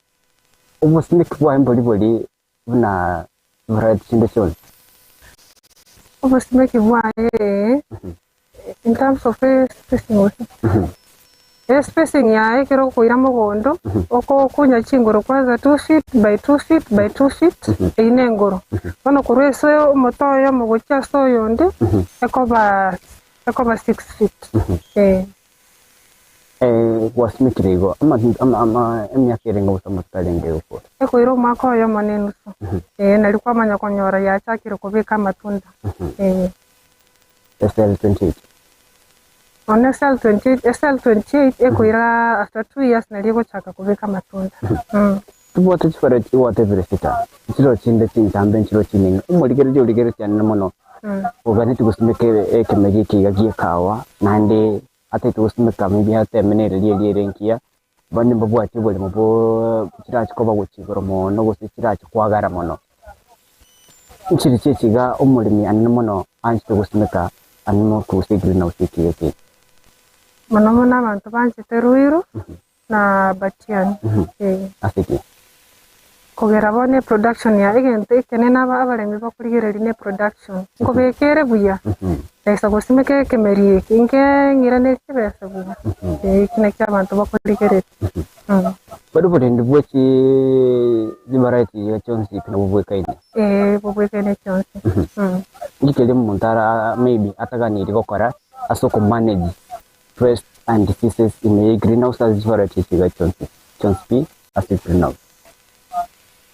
obosimeki bwaye mbori bori buna variety chinde chionsi. Obosimeki bwaye ee, In terms of spacing gose spacing yaye ekero okoira mogondo, okokunya chingoro kwanza two feet by two feet by two feet, eyio na engoro. Bono korwa ase omote oyomo gochia ase oyonde, ekoba ekoba six feet, eh. Gwasimekire igo emiaka erenge gose amatuko arenge gokora? Ekoira omwaka oyomo na enusu, eh, nario kwamanya konyora yachakire kobeka amatunda, eh. SL28. Bono SL28, SL28 ekoira after 2 years nario egochaka kobeka amatunda. Tobwate chifare gwatebire sita, nchiro chinde chintambe nchiro chinene. Omorigereria origeretie anene mono, oganeti gosimeka ekemeri eke iga gi'ekawa, naende atagete gosimeka maybe ateme nere riria ere engiya, bande mbabwati oboremo boo chirache koba gochia igoro mono gose chirache koagara mono. Nchiri chiachi iga omoremi anene mono anchete gosimeka anene mono gose egreenhouse eke iga eke. Mono mono abanto banchete Ruiru na Batian. Eh. Ase ki? Kogera bono eproduction ya egento ekenene aba abaremi bakorigereria ne production. Nkobeka ere buya, naisa gosimeka ekemeri eke, inke ng'iranerie chibesa buya. Eh, eki nakio abanto bakorigereria. Bado oborendi bwe chivariety iga chionsi pi nabwo bwekaine? Ee, bobwekaine chionsi. Inki keria omonto ara maybe ataganiri gokora ase okomanage pests and diseases ime ye greenhouse ase chivariety echi iga chionsi chionsi pi ase greenhouse?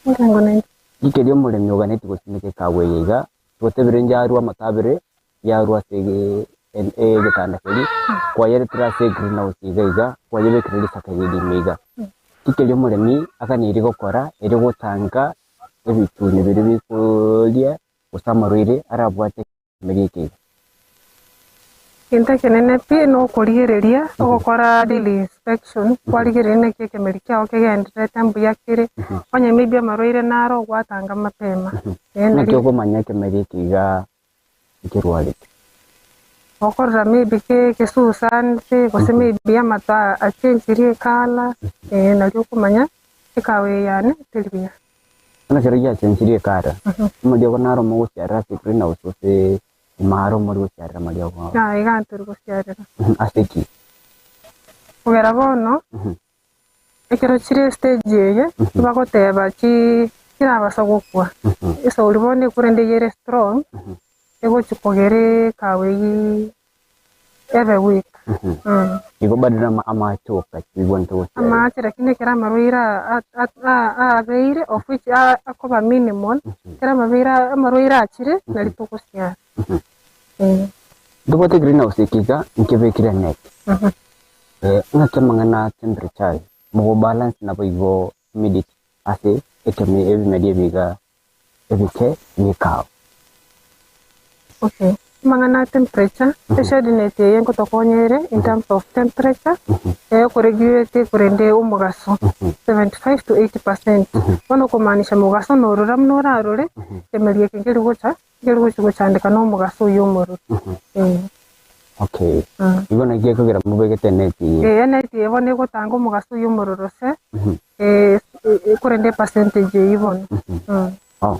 Omorengo naintwe. Rigeria omoremi oganeti gosimeka ekawa eye iga, gotebire yarua amato abere, yarua ase egetanda keria, kwayeretire ase egreenhouse iga iga, kwayebekire risaka eri ime iga. Rigeria omoremi aganeirie gokora erio gotanga ebichuni biria bikoria gose amarwaire arabwate ekemeria eke iga. Egento ekenene pi nokorigereria, ogokora daily inspection, kwarigereria naki ekemeri kiao kegendererete mbuya kere, onye maybe amarwaire naro ogwatanga mapema. Naki nario okomanya ekemeri eke iga nkerwarete? Okorora maybe ke kesusanete gose maybe amato achenchirie ecolour, nario okomanya ekawa eye yane teri buya. Bono ekero giachenchirie ekara, omoriogo naro mogosiarera ase greenhouse gose imaro mori gosiarera amariogo ao? Yaya iga ntori gosiarera. Ase ki? Kogera bono, ekero chire estage eye, bagoteba chi chirabasa gokwa. Esauri bono ekorende eyere strong, egochi kogera ekawa eyio ebe weak. Igo bado na amache oka chigwanete gosiarera. Amache lakini ekero amarwaire abeire of which akoba minimal, ekero amabeire amarwaire achire nari togosiara. Ntobwate greenhouse eke iga nkebekire net. Ng'aki amang'ana a temperature aye mogo balance naboigo humidity ase ekemi ebimeri ebi iga ebike bi'ekawa. Okay, amang'ana a temperature, eshade net eye nkotokonya ere in terms of temperature, ekoregulate korende omogaso 75 to 80 percent. Bono okomaanisha mogaso norora buna orarore, ekemeria eke nkeri gocha, nkeri gochi gochandeka na omogaso oywo omororo. Eh. Okay. Igo naki gekogera mobegete eneti eye? Eh, eneti eye bono egotanga omogaso oywo omororo se, eh, korende epercentage eyio bono. Oh.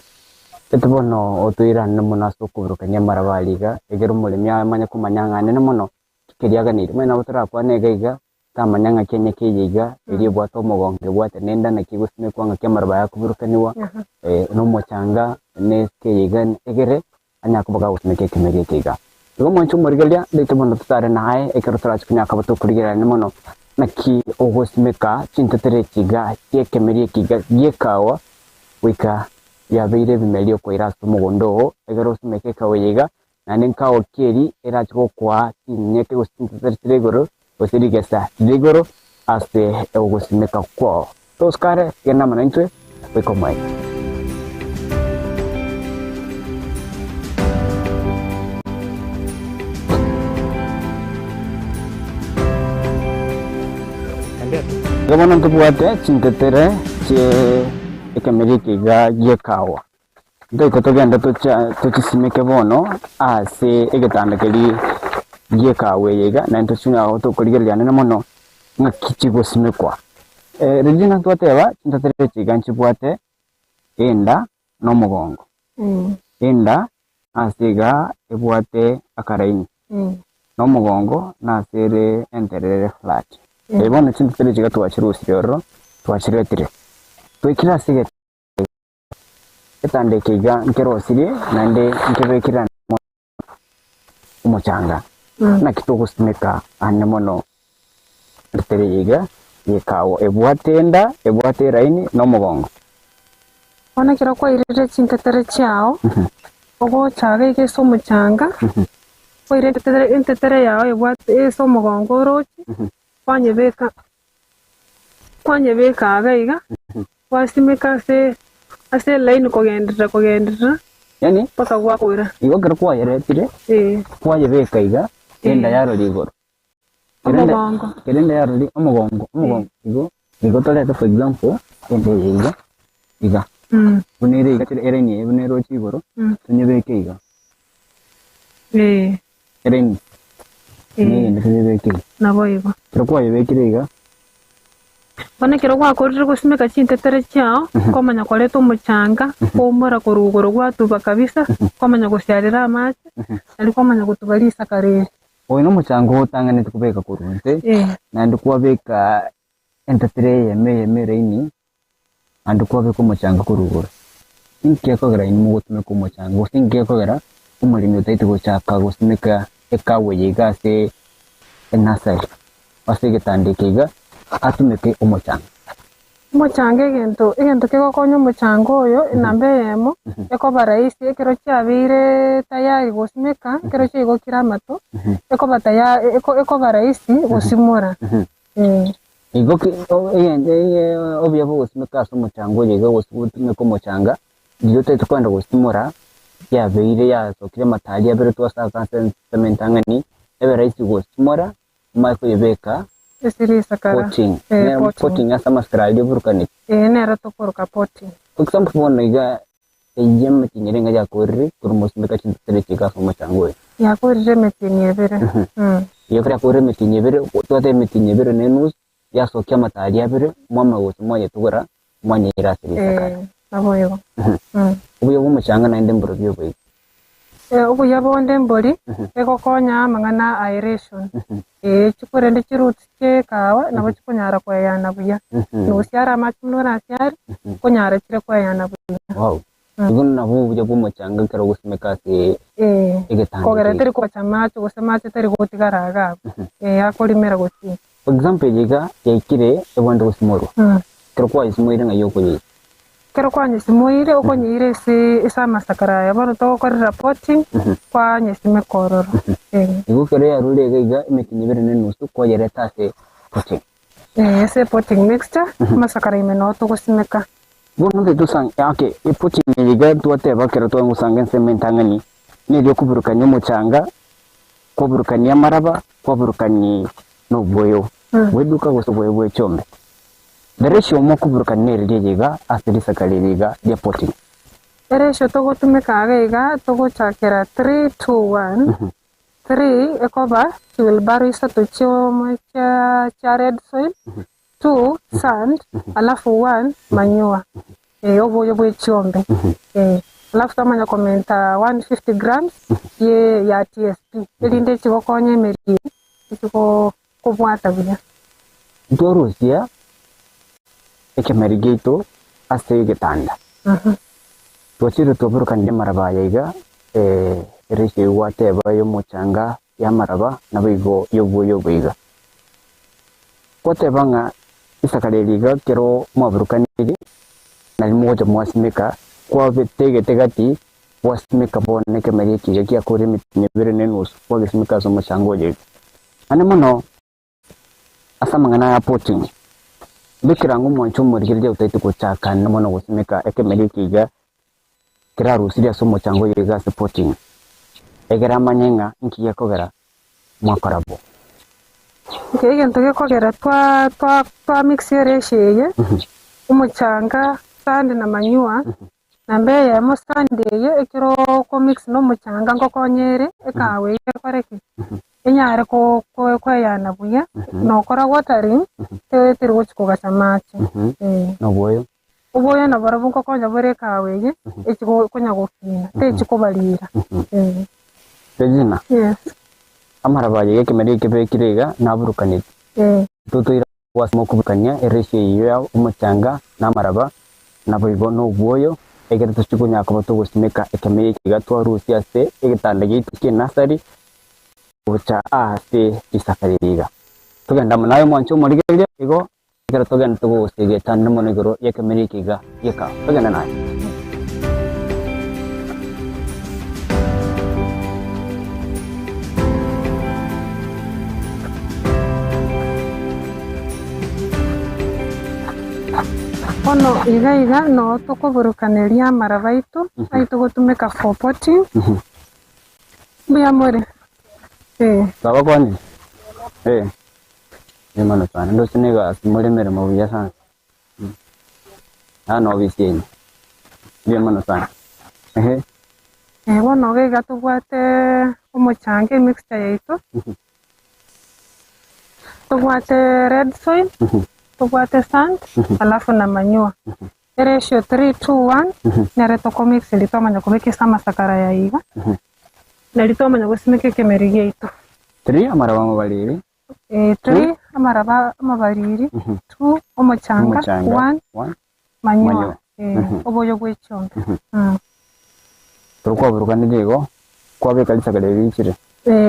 Gete bono otoiranere mono ase okoburukania amaraba aria iga, ekero omoremi amanye komanya ng'a nene mono, keria aganeire. Omanyete nabo torakwane iga iga, tamanya ng'a kenyeke eye iga, eria ebwate omogongo ebwate nenda naki egosimekwa ng'aki amaroba aya akoburukanigwa, na omochanga, na esike eye iga egere, anyare koba gagosimeka ekemeria eke iga. Igo omwanche omorigereria, ndaiche bono totare naye ekero torache konya akaba tokorigererania mono naki ogosimeka chintetere echi iga chi'ekemeria eke iga gi'ekawa goika biabeire ebimeria okoira ase omogondo oo, ekero osimeke ekawa eye iga, naende nkawa ki eri erache gokoa chinyeke gose chintetere chire igoro gose rigesa rire igoro ase ogosimeka kwao. Tosikare, genda amo naintwe goika omoerio. Iga bono ntobwate chintetere chie ekemeri eke iga gi'ekawa. Ntoike togende tochisimeke bono ase egetanda keria gi'ekawa eye iga, naende toching'ao tokorigereria anene mono ng'aki chigosimekwa. Riria twateba chintetere echi iga nchibwate enda na omogongo. Enda nase iga ebwate akaraini, na omogongo nase ere enterere ere flat. Bono chintetere echi iga twachirusirie ororo, twachiretire, twaikire ase egetanda. Egetanda eke iga nkerosirie, naende nkebekire ande omochanga. Naki togosimeka ande mono entetere eye iga y'ekawa, ebwate enda, ebwate eraini, na omogongo. Bono ekero kwairire chintetere chiao, ogocha iga iga ase omochanga, kwaira entetere entetere yao ebwate ase omogongo oroche, kwanyebeka kwanyebeka iga iga. Gwasimeka ase ase elaini kogenderera kogenderera Yaani mpaka gwakora. igo ekero kwayeretire, Eh, kwayebeka iga, enda Eh. yarora igoro. Kera enda- Omogongo. Kera enda yarora omogongo, omogongo igo, igo torete for example, enda eye iga, iga. Mm, Buna ere iga, eraini eye buna eroche igoro, Mm. tonyebeke iga. eh, Eraini, eh, neyende tonyebeke iga. naboigo. Ekero kwayebekire iga, Bono ekero gwakorire gosimeka chintetere chiao, kwamanya koreta omochanga, kwaumora korwa igoro gwatuba kabisa, kwamanya gosiarera amache, nario kwamanya gotuba risaka riria. Oyo nomochanga otang'anete kobeka korwa inse, Eh. naende kwabeka entetere eyemo eyemo eraini, naende kwabeka omochanga korwa igoro. Inki gekogera inwe mogotumeka omochanga, gose inki gekogera omoremi otaeti gochaka gosimeka ekawa eye iga ase enasari, ase egetanda eke iga, atumeke omochanga? Omochanga egento, egento kegokonya omochanga oyo enamba eyemo, ekoba rahisi ekero chiabeire tayari gosimeka, ekero chiaigokire amato, ekoba taya eko ekoba rahisi gosimora, eh. Igo ki o egento ege obuya bwa ogosimeka ase omochanga oyo iga gose gotumeka omochanga, riria otagete kogenda gosimora, yabeire yasokire amato aria aberetwe ase aka ase ensemo entang'ani, ebe rahisi gosimora, omanye koyebeka Ase risakara, potting, eh, nero potting. potting ase amasakara aria oburukaneti. Eh, nero tokoroka potting. For example bono iga eyio emetienyi ere enga yakorire korwa mosimeka chintetere chiga ase omochanga oyo. Yakorire emetienyi ebere. Eyio ekero yakorire emetienyi ebere, twateba emetienyi ebere na enusu, yasokia amato aria abere, mwamanya gocha mwayetugora, mwanyeira ase risakara. Eh, naboigo. Obuya bw'omochanga naende mborobio oboigo. Obuya bonde mbori, egokonya amang'ana a aeration. Ee, chikorende chiroots chi'ekahawa nabo chikonyara koeyana buya. Nosiare amache buna orasiare, nkonyara chire koeyana buya. Wow. Igo nabwo obuya bw'omochanga ekero ogosimeka ase Ee, egetanda kogera eke. teri kogacha amache gose amache tari gotigara iga abwo. Ee, akorimera gochia. For example eye iga yaikire ebwate gosimorwa. Ekero kwayesimoire ng'ai okoyeira? Ekero kwanyesimoire, okonyeira ase ase amasakara aya bono togokorera potting, kwanyesimeka ororo. Ee. Igo ekero yarure iga iga emetienyi ebere na enusu kwayereta ase potting. Ee, ase potting mixture, amasakara ime noo togosimeka. Bono nte tosange, okay, epotting eye iga twateba ekero twagosanga ensemo entang'ani, neri okoburukania omochanga, kwaburukania amaraba, kwaburukania nobwoyo bw'eduka gose obwoyo bw'echombe. The ratio mokoburukania neri riria iga ase risaka riria iga ria potting. Eratio togotumeka iga iga togochakera 3, 2, 1, 3 ekoba chiwheelbarrow isato chiomo chia chia red soil, 2 sand, alafu 1 manure, eh, oboyo bwe chiombe, eh, alafu twamanya komenta 150 grams ye ya TSP erinde echigokonya emeri eye echigo kobwata buya. Ntwarusia ekemeri giaito ase egetanda, twachire twaburukanirie amaraba aya iga, eh, eresio gwateba y'omochanga y'amaraba, naboigo y'obwoyo obo iga. Gwateba ng'a isakara eri iga ekero mwaburukanirie, nari mogocha mwasimeka, kwabetegete gati, gwasimeka bono ekemeri eke iga giakorire emetienyi ebere na enusu, kwagesimeka ase omochanga oyo iga. Naende mono, ase amang'ana aya potting, bekera ng'a omwancho omorigereria otaete gochaka naende mono gosimeka ekemeri eke iga kerarusirie ase omochanga oyo iga ase potting, egere amanye ng'a inki gekogera mwakora bo. Inki egento gekogera twa twa twamix eresio eye, omochanga, sand na manure, Namba eyemo sand eye ekero okomix na omochanga ngokonya ere ekahawa eyio ekore ki? Enyare ko- ko- koeyana buya, na okora watering, te- teri gochi kogacha amache, eh. Nobwoyo. Obwoyo naborobwo ngokonya bore ekahawa eye, echi go- konya gokina, techi kobarira, eh. Regina, Yes, amaraba aye y'ekemeri eke bekire iga naburukaneti. eh. Totoira Gwasima okoburukania eresio eyio ya omochanga na amaraba, naboigo nobwoyo, ekero tochia konya koba togosimeka ekemeri eke iga twarusia ase egetanda giaito ki'enasari gocha aase risaka riria iga. Togende amo naye omwanche omorigereria igo, ekero togenda togosiga etanda mono igoro y'ekemeri eke iga gieka. Togende naye. Bono iga iga noo tokoburukaneria amaraba aito aito gotumeka for potting. Mbuya more? Eh. Baba kwani? Eh. Mbuya mono sana. Ndoche negasi more emeremo buya sana. Aa nobisi eye. Mbuya mono sana. Ehe. Eh, bono iga iga tobwate omochanga emixture yaito, tobwate red soil, tobwate sand, alafu na manure. Eratio 3, 2, 1, nere tokomix erio twamanya kobeka ase amasakara aya iga, nari twamanya gosimeka ekemeri giaito. 3 amaraba amabariri. 3 amaraba amabariri, 2 omochanga, Omochanga. 1 1 manure, Manure. oboyo bwe chiombe. Ekero kwaburukanire igo, kwabeka risakara riria richire.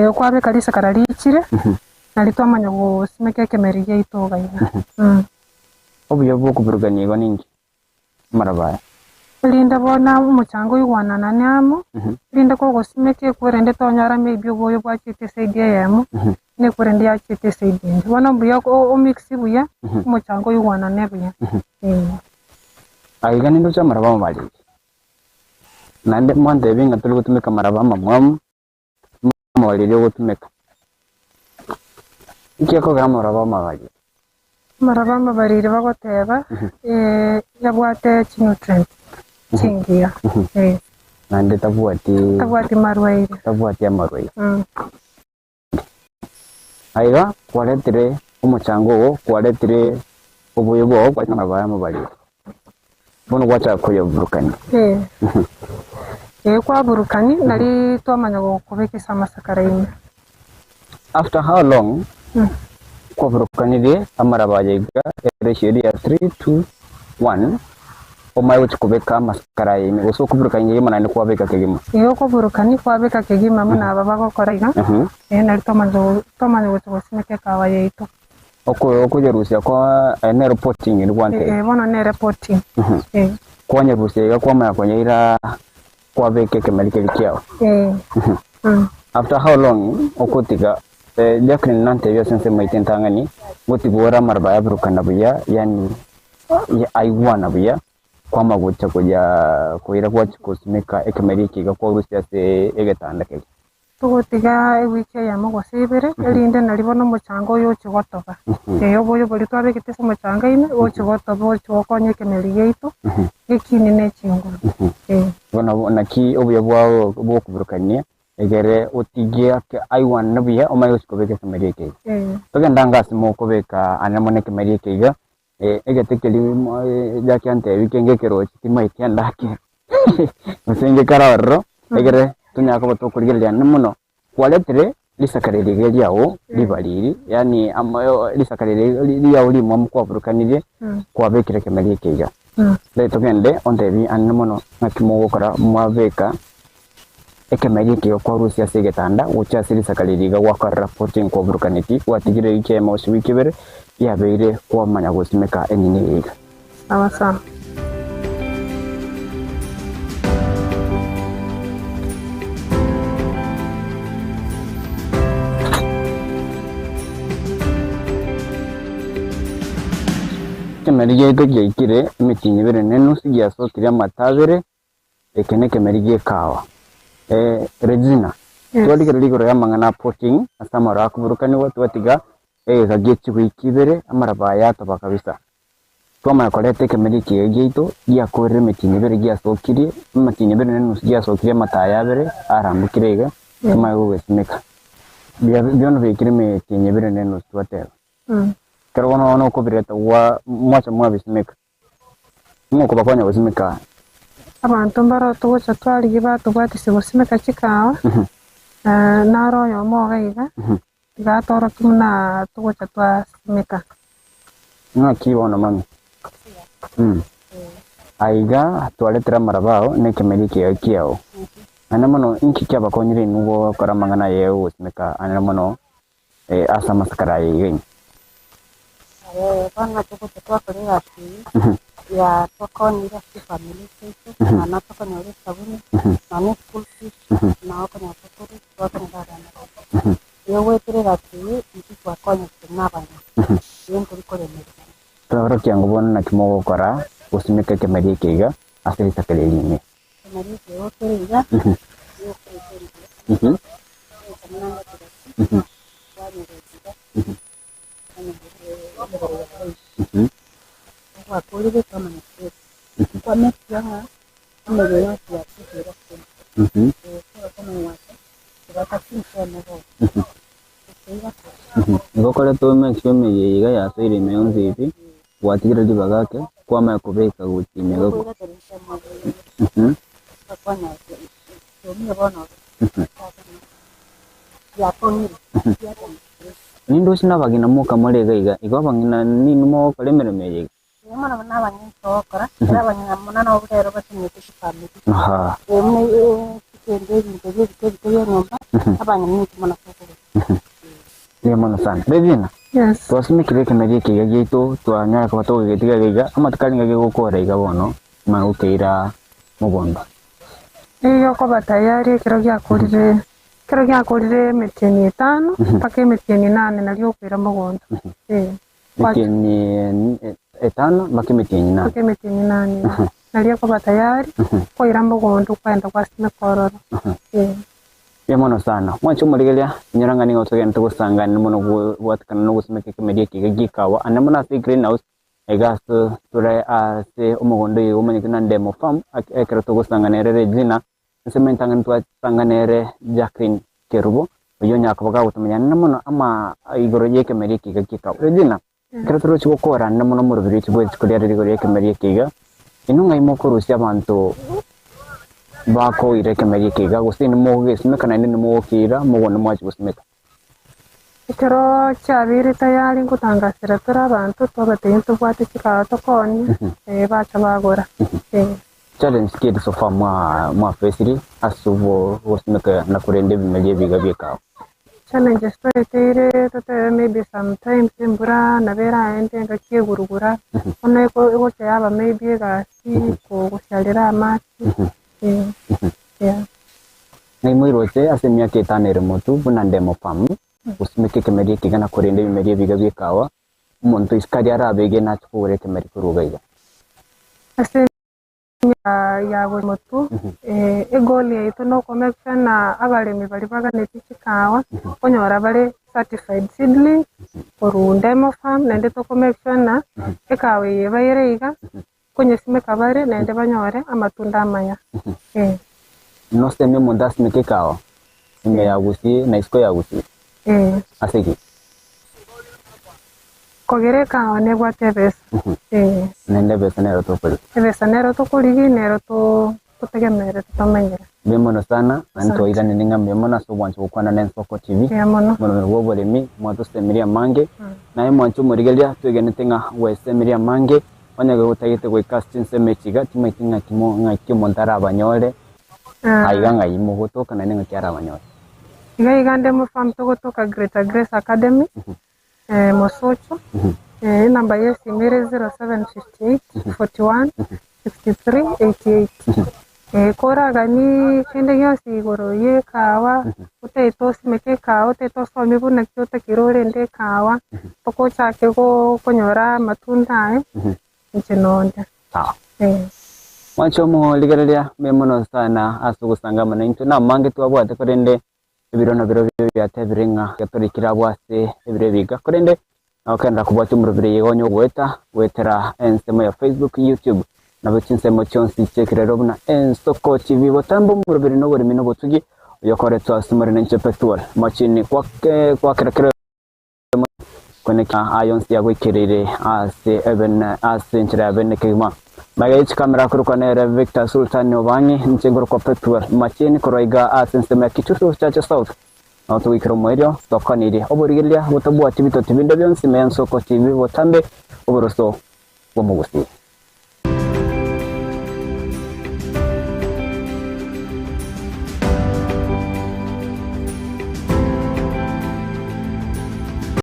Okwabeka risakara richire, nario twamanya gosimeka ekemeri giaito iga iga. Obuya bwa okoburukania igo ninki? Amaraba aya. Erinde bono omochango oigwananane amo, erinde kogosimeka ekwerende tonyora maybe oboyo bwachete eside eyemo, na ekwerende yachete eside ende. Bono mbuya o mix buya, omochango oigwanane buya, eh. Aiga nindoche amaraba amabariri. Naende mwantebie ng'a tori gotumeka amaraba amamwamu, amabariri ogotumeka. Inki gekogera amaraba amabariri? Amaraba amabariri bagoteba, yabwate chinutrient chingiya, eh. Naende tabwati Tabwati marwaire. Tabwati amarwaire. Aiga kwaretire omochango ogo, kwaretire oboyo bwao kwa amaraba aya amabariri. Bono gwachaka koyaburukania. Eh. Eh, kwaburukani nari twamanya gokobeka ase amasakara ime. After how long kwaburukanirie amaraba aya iga eratio eria ya 3, 2, 1 omanye gochia kobeka amasakara aya ime gose okoburukania kegima naende kwabeka kegima? Igo okoburukani kwabeka kegima buna aba bagokora iga, eh nari twamanya twamanya gochia gosimeka ekawa yaito. Oko okoyerusia kwa aya nero potting eri gwantebia? Eh, bono nere potting. Eh. Kwanyerusia iga kwamanya konyeira kwabeka ekemeri keria kiao. Eh. After how long okotiga eh, Jacqueline nantebia ase ensemo yaito entang'ani, ngotigora amaraba aya aburukana buya yaani aigwana buya, kwama gocha koya koira gwachia kosimeka ekemeri eke iga kwarusia ase egetanda keria. Togotiga ewiki eyemo gose ibere, erinde nario bono omochanga oyo ochie gotoba. Ee, oboyo boria twabegete ase omochanga ime, oche gotoba oche gokonya ekemeri giaito, gekine ne chinguru. Ee. Bono naki obuya bwao bw'okoburukania, egere otige ake aigwanane buya omanye gochia kobeka ekemeri eke iga. Ee. Togende ange ase mokobeka ande mono ekemeri eke iga, egete keria Jackie antebi kenge ekerochi timaeti endakero gose ngekare ororo, egere tonyare koba tokorigereria ande mono, kwaretire risakara eri iga riago ribariri, yaani risakara eri riago rimwamu kwaburukanirie, kwabekire ekemeri eke iga. Rero togende ontebi ande mono ng'aki mogokora mwabeka ekemeri eke iga kwarusia ase egetanda gochia ase risakara eri iga gwakorera potting kwaburukaneti gwatigire ewiki eyemo gose ewiki ibere yabeire kwamanya gosimeka enyini eye iga. Sawa sawa. Ekemeri giaito giaikire emetienyi ebere na enusu giasokire amato abere Eke nekemeri gi'ekawa. Eh, Regina, twarigereria igoro y'amang'ana a potting ase amaro akoburukanigwa twatiga egeka gie chiwiki ibere amaraba aya atoba kabisa. Twamanya koreta ekemeri ekiya giaito giakorire emetienyi ebere giasokirie emetienyi ebere na enusu giasokirie amataya abere arambokire iga twamanya gogesimeka. Bia biono biaikire emetienyi ebere na enusu twateba. Ekero bono bono okobireta gwa mwacha mwabisimeka. Ning'o okobakonya gosimeka? Abanto mbaro togocha twarigia batobwatisia gosimeka chikawa, naro oyomo iga iga, tiga atorokie buna togocha twasimeka. Ng'aki bono mami? Aiga twaretire amaraba ao na ekemeri ekiya kiao. Naende mono inki kiabakonyire inwe gokora amang'ana aya yogosimeka naende mono ase amasakara aya iga inwe. Bono togocha twakora egasi eye yatokonyire ase chifamiri chiaito, nonya tokonyora esabuni, nonya eschool fees, nao okonyora tokori twakonyora abana baito. Igo goetera egasi eye intwe twakonyete buna abang'ina, igo ntori koremerwa mono. Twaborokia ng'a bono naki mogokora gosimeka ekemeri eke iga ase risakara eri ime. Ekemeri eke igo kere iga, nigo okobeeka embura, obeka buna ngati gati, kwanyereta iga, emebere yago ime. Gwakorire kwamanya kobeka, kwa make sure ng'a emebere yonsi yatigire ase embura. Kwamanya goaka, kobaka chinsemo bono, Igo okorete ome sure emeyio eye iga yasoire ime yonsi pi, gwatigire ribaga ake, kwamanya kobeka gochia ime iga. Ninde ase nabagina moka more iga iga, igo abang'ina ninwe mogokora emeremo eye iga? Aha. Mbuya mono sana. Regina, Yes. twasimekire ekemeri eke iga giaito, twanyara koba togegetiga iga iga, amatuko arenge gegokora iga bono, manya gokeira mogondo. Nigo okoba tayari ekero giakorire ekero giakorire emetienyi etano mpaka emetienyi nane nario okoira mogondo. Eh. Kwa- Emetienyi etano mpaka emetienyi nane. Mpaka emetienyi nane. Nario okoba tayari koira mogondo kwenda gwasimeka ororo. Eh. Mbuya mono sana. Mwanche omorigereria, inyora ng'a nigo togende togosangana mono gobwatekana na ogosimeka ekemeri eke iga gi'ekawa ande mono ase egreenhouse, iga ase tore ase omogondo oyo omanyete buna Ndemo Farm, ekero togosangana ere Regina, ensemo entang'ani twasangana ere Jacqueline Kerubo, oyio onyara koba gagotomanya naende mono ama igoro y'ekemeri eke iga gi'ekawa. Regina, ekero torochi gokora naende mono omoroberi ochi bwe rituko riare rigoro y'ekemeri eke iga, Inwe ng'ai mokorusia abanto bakoira ekemeri eke iga, gose inwe mogogesimeka naende inwe mogokeira mogondo mwachia gosimeka? Ekero chiabeire tayari ngotangasera tore abanto, twabatebia ntobwate chikawa tokoonia, eh, bacha bagora. Eh. Challenge ki eri so far mwa mwafaciri ase ogosimeka na korenda ebimeri ebi iga bi'ekawa? Challenges twaeteire totebe maybe sometimes embura nabo eraende engaki egurugura, bono egocha yaba maybe egasi kogosiarera amache, eh, yeah. Ng'ai moiroche ase emiaka etano ere motu buna ndemo farm, gosimeka ekemeri ekiga na korenda ebimeri ebiga bi'ekawa, omonto isiko aria arabe egene ache kogora ekemeri korwa iga iga. Ase ya motu, egoal yaito noko make sure ng'a abaremi baria baganetie chikawa nkonyora bare certified seedlings korwa Ndemo farm naende toko make sure ng'a ekawa eye ebaire iga nkonyesimeka bare naende banyore amatunda amaya. Eh. Nosemie omonto asimeke ekawa ime ya Gusii na isiko ya Gusii? Eh. Ase ki? Kogera ekawa nebwate ebesa. Eh. Naende ebesa nero tokorigia. Ebesa nero tokorigia nero totegemerete tomenyere. Mbuya mono sana, naende twairanire ng'a mbuya mono ase obwancha gokwana na Ensoko TV, Mbuya mono. omoremero bw'oboremi, mwatosemirie amange, naye mwanche omorigereria, twegenete ng'a gwesemeria amange, onye gotagete goika ase chinsemo echi iga, timaeti ng'aki mo ng'aki omonto arabanyore, aiga ng'ai mogotoka naende ng'aki arabanyore. Iga iga nde mofarm togotoka Greater Grace Academy, Mosocho, enamba y'esimo ere 0758 41 63 88. Koraganie kende gionsi igoro y'ekahawa, otagete osimeke ekahawa, otagete osome buna ki otakire orende ekahawa, mpaka ochake konyora amatunda aye, inche nonde. Sawa. Mwanche omorigereria, mbuya mono sana ase ogosangama naintwe. Namange twabwate korende Ebiro nabirobio biatebire ng'a gatorikire abwo ase ebiro ebiga, korende nagokenda kobwatia omorobiri iga onye ogoeta goetera ensemo ya Facebook, YouTube, nabo chinsemo chionsi chi'ekerero buna Ensoko TV. Botambe omorobiri na oboremi na obotugi oyokoretwa ase more na inche Pethuel Machini kwake gwakera kera Kweneka aya onsi agoikereire ase eben ase enchera ya bene kegima. Magega ye chikamera akorokwa nere Victor Sultan Obang'i, inche nkorokwa Pethuel Machini korwa iga ase ensemo ya Kitutu Chache South. Nabo togoikera omoerio tokanirie oborigereria botabwati bitoti binde bionsi ime ya Nsoko TV botambe oboroso bw'omogusii.